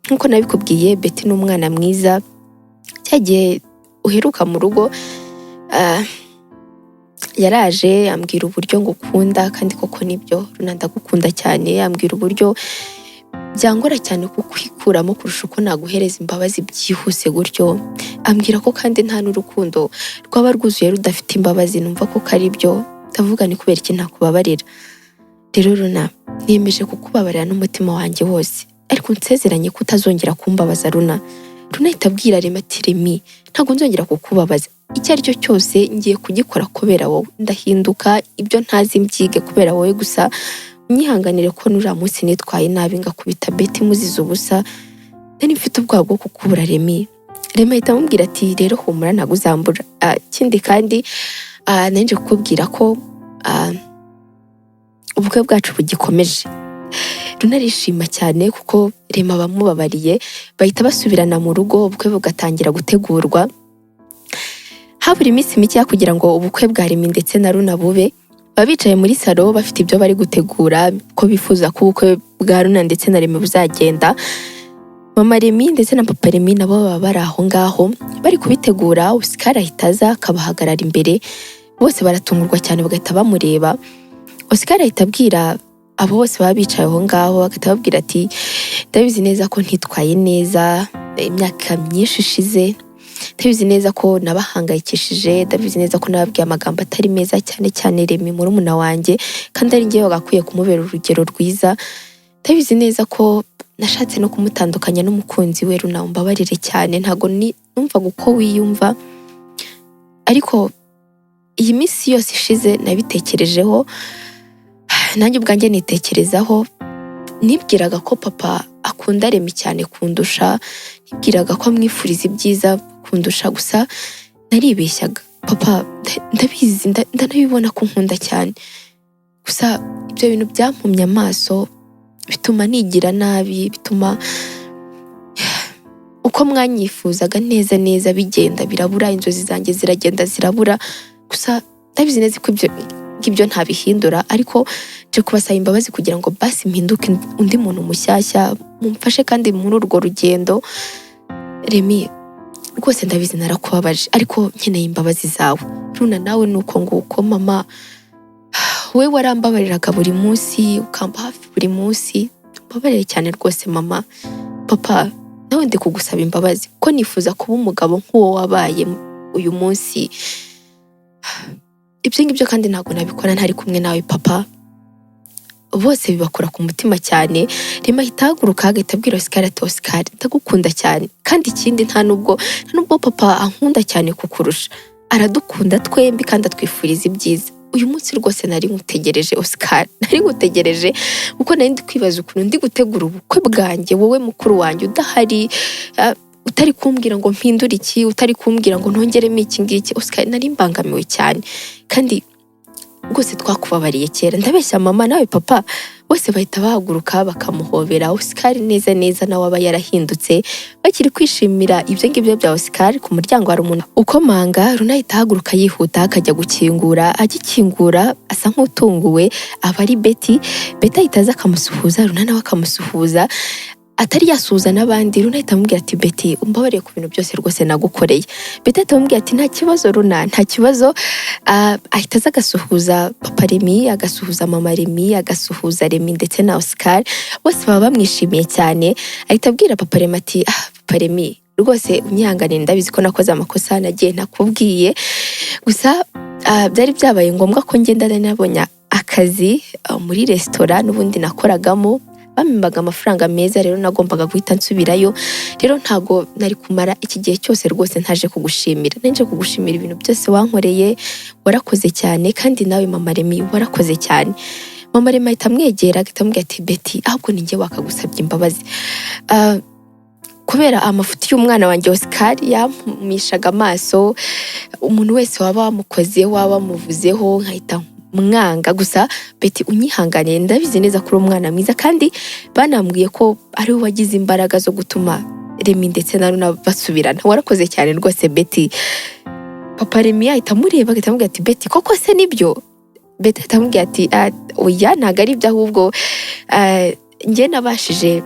Nk'uko nabikubwiye, Betty ni umwana mwiza. Cya gihe uheruka mu rugo, yaraje ambwira uburyo ngukunda, kandi koko nibyo Runa, ndagukunda cyane. Ambwira uburyo byangora cyane kukwikuramo kurusha uko naguhereza imbabazi byihuse gutyo. Ambwira ko kandi nta n'urukundo rwaba rwuzuye rudafite imbabazi. Numva ko ari byo, ndavuga ni kubera iki ntakubabarira? Rero Runa, niyemeje kukubabarira n'umutima wanjye wose, ariko nsezeranye ko utazongera kumbabaza, Runa." Runa ahita abwira Remy ati: "Remy, ntabwo nzongera kukubabaza. Icyo ari cyo cyose ngiye kugikora kubera wowe. Ndahinduka, ibyo ntazi mbyige kubera wowe. Gusa unyihanganire ko nuriya munsi nitwaye nabi ngakubita Betty muziza ubusa. Nari mfite ubwoba bwo kukubura, Remy." Remy ahita amubwira ati: "Rero humura, ntabwo uzambura. Ikindi kandi, nari nje kukubwira ko ubukwe bwacu bugikomeje." Runa arishima cyane kuko Remy abamubabariye, bahita basubirana mu rugo, ubukwe bugatangira gutegurwa. Habura iminsi mikeya kugira ngo ubukwe bwa Remy ndetse na Runa bube. Baba bicaye muri salo bafite ibyo bari gutegura, ko bifuza ko ubukwe bwa Runa ndetse na Remy buzagenda. Mama Remy ndetse na papa Remy nabo baba bari aho ngaho bari kubitegura. Oscar ahita aza akabahagarara imbere, bose baratungurwa cyane, bagahita bamureba. Oscar ahita abwira abo bose baba bicaye aho ngaho, agahita ababwira ati: "Ndabizi neza ko ntitwaye neza imyaka myinshi ishize. Ndabizi neza ko nabahangayikishije. Ndabizi neza ko nababwiye amagambo atari meza, cyane cyane Remy murumuna wanjye, kandi ari njyewe wagakwiye kumubera urugero rwiza. Ndabizi neza ko nashatse no kumutandukanya n'umukunzi we. Runa, umbabarire cyane, ntabwo numvaga uko wiyumva. Ariko iyi minsi yose ishize nabitekerejeho, nanjye ubwanjye nitekerezaho. Nibwiraga ko papa akunda Remy cyane kundusha, nibwiraga ko amwifuriza ibyiza kundusha, gusa naribeshyaga. Papa ndabizi, ndanabibona ko nkunda cyane, gusa ibyo bintu byampumye amaso, bituma nigira nabi, bituma uko mwanyifuzaga neza neza bigenda birabura, inzozi zanjye ziragenda zirabura. Gusa ndabizi neza ko ibyo ngibyo ntabihindura, ariko nje kubasaba imbabazi kugira ngo basi mpinduke undi muntu mushyashya, mumfashe kandi muri urwo rugendo. Remy, rwose ndabizi narakubabaje, ariko nkeneye imbabazi zawe. Runa, nawe ni uko nguko. Mama, we warambabariraga buri munsi, ukamba hafi buri munsi, mbabarire cyane rwose mama. Papa, nawe ndi kugusaba imbabazi ko nifuza kuba umugabo nk'uwo wabaye uyu munsi. Ibyo ngibyo kandi ntabwo nabikora ntari kumwe nawe, papa." Bose bibakora ku mutima cyane. Remy ahita ahaguruka, agahita abwira Oscar ati: "Oscar, ndagukunda cyane, kandi ikindi nta nubwo papa ankunda cyane kukurusha, aradukunda twembi kandi atwifuriza ibyiza. Uyu munsi rwose nari nkutegereje, Oscar, nari nkutegereje kuko nari ndi kwibaza ukuntu ndi gutegura ubukwe bwanjye wowe mukuru wanjye udahari." Utari kumbwira ngo mpindure iki, utari kumbwira ngo ntongeremo iki ngiki, Oscar, nari mbangamiwe cyane, kandi rwose twakubabariye kera. Ndabeshya mama nawe papa?" Bose bahita bahaguruka bakamuhobera. Oscar neza neza nawe aba yarahindutse. Bakiri kwishimira ibyo ngibyo bya Oscar, ku muryango hari umuntu ukomanga. Runa ahita ahaguruka yihuta akajya gukingura. Agikingura asa nk'utunguwe, aba ari Betty. Betty ahita aza akamusuhuza, Runa nawe akamusuhuza. Atari yasuhuza n'abandi, Runa ahita amubwira ati: "Betty, umbabariye ku bintu byose rwose nagukoreye." Betty ahita amubwira ati: "Nta kibazo Runa, nta kibazo." Ahita aza agasuhuza papa Remy, agasuhuza mama Remy, agasuhuza Remy ndetse na Oscar. Bose baba bamwishimiye cyane. Ahita abwira papa Remy ati: "Ah, papa Remy, rwose unyihanganire, ndabizi ko nakoze amakosa, nagiye ntakubwiye. Gusa byari byabaye ngombwa ko ngenda. Nari nabonye akazi muri resitora n'ubundi nakoragamo, bampembaga amafaranga meza, rero nagombaga guhita nsubirayo. Rero ntago nari kumara iki gihe cyose rwose ntaje kugushimira. Nje kugushimira ibintu byose wankoreye, warakoze cyane. Kandi nawe mama Remy, warakoze cyane." Mama Remy ahita amwegera, agahita amubwira ati: "Betty, ahubwo ni njye wakagusabye imbabazi. Kubera amafuti y'umwana wanjye Oscar yampishaga amaso, umuntu wese waba wamukoze, waba wamuvuzeho, nkahita mwanga. Gusa Betty, unyihanganiye, ndabizi neza ko uri umwana mwiza, kandi banambwiye ko ari we wagize imbaraga zo gutuma Remy ndetse na Runa basubirana. Warakoze cyane rwose, Betty." Papa Remy ahita amureba, agahita amubwira ati: "Betty, koko se nibyo?" Betty ahita amubwira ati: "Ah, oya, ntabwo ari ibyo, ahubwo njye nabashije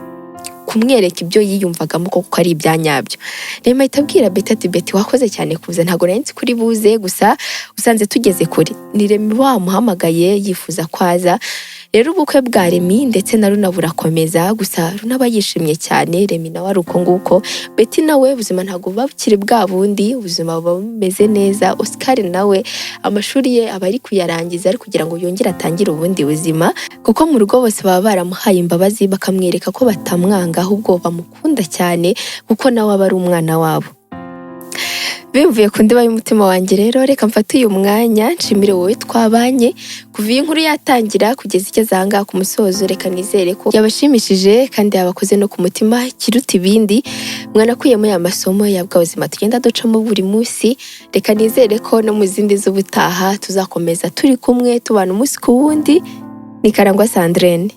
kumwereka ibyo yiyumvagamo koko ko ari ibya nyabyo." Remy ahita abwira Betty ati: "Betty, wakoze cyane kuza, ntabwo nari nzi kuri buze, gusa usanze tugeze kure." Ni Remy wamuhamagaye yifuza ko aza. Rero ubukwe bwa Remy ndetse na Runa burakomeza. Gusa Runa aba yishimye cyane, Remy nawe ari uko nguko. Betty nawe ubuzima ntabwo buba bukiri bwa bundi, ubuzima buba bumeze neza. Oscar nawe amashuri ye aba ari kuyarangiza, ari kugira ngo yongere atangire ubundi buzima, kuko mu rugo bose baba baramuhaye imbabazi, bakamwereka ko batamwanga, ahubwo bamukunda cyane, kuko nawe aba ari umwana wabo. Bimvuye ku ndiba y'umutima wanjye rero, reka mfate uyu mwanya nshimire wowe twabanye kuva iyi nkuru yatangira kugeza igeze aha ngaha ku musozo. Reka nizere ko yabashimishije kandi yabakoze no ku mutima. Ikiruta ibindi, mwanakuyemo ya masomo ya bwa buzima tugenda ducamo buri munsi. Reka nizere ko no mu zindi z'ubutaha tuzakomeza turi kumwe, tubana umunsi ku wundi. Ni Karangwa Sandrine.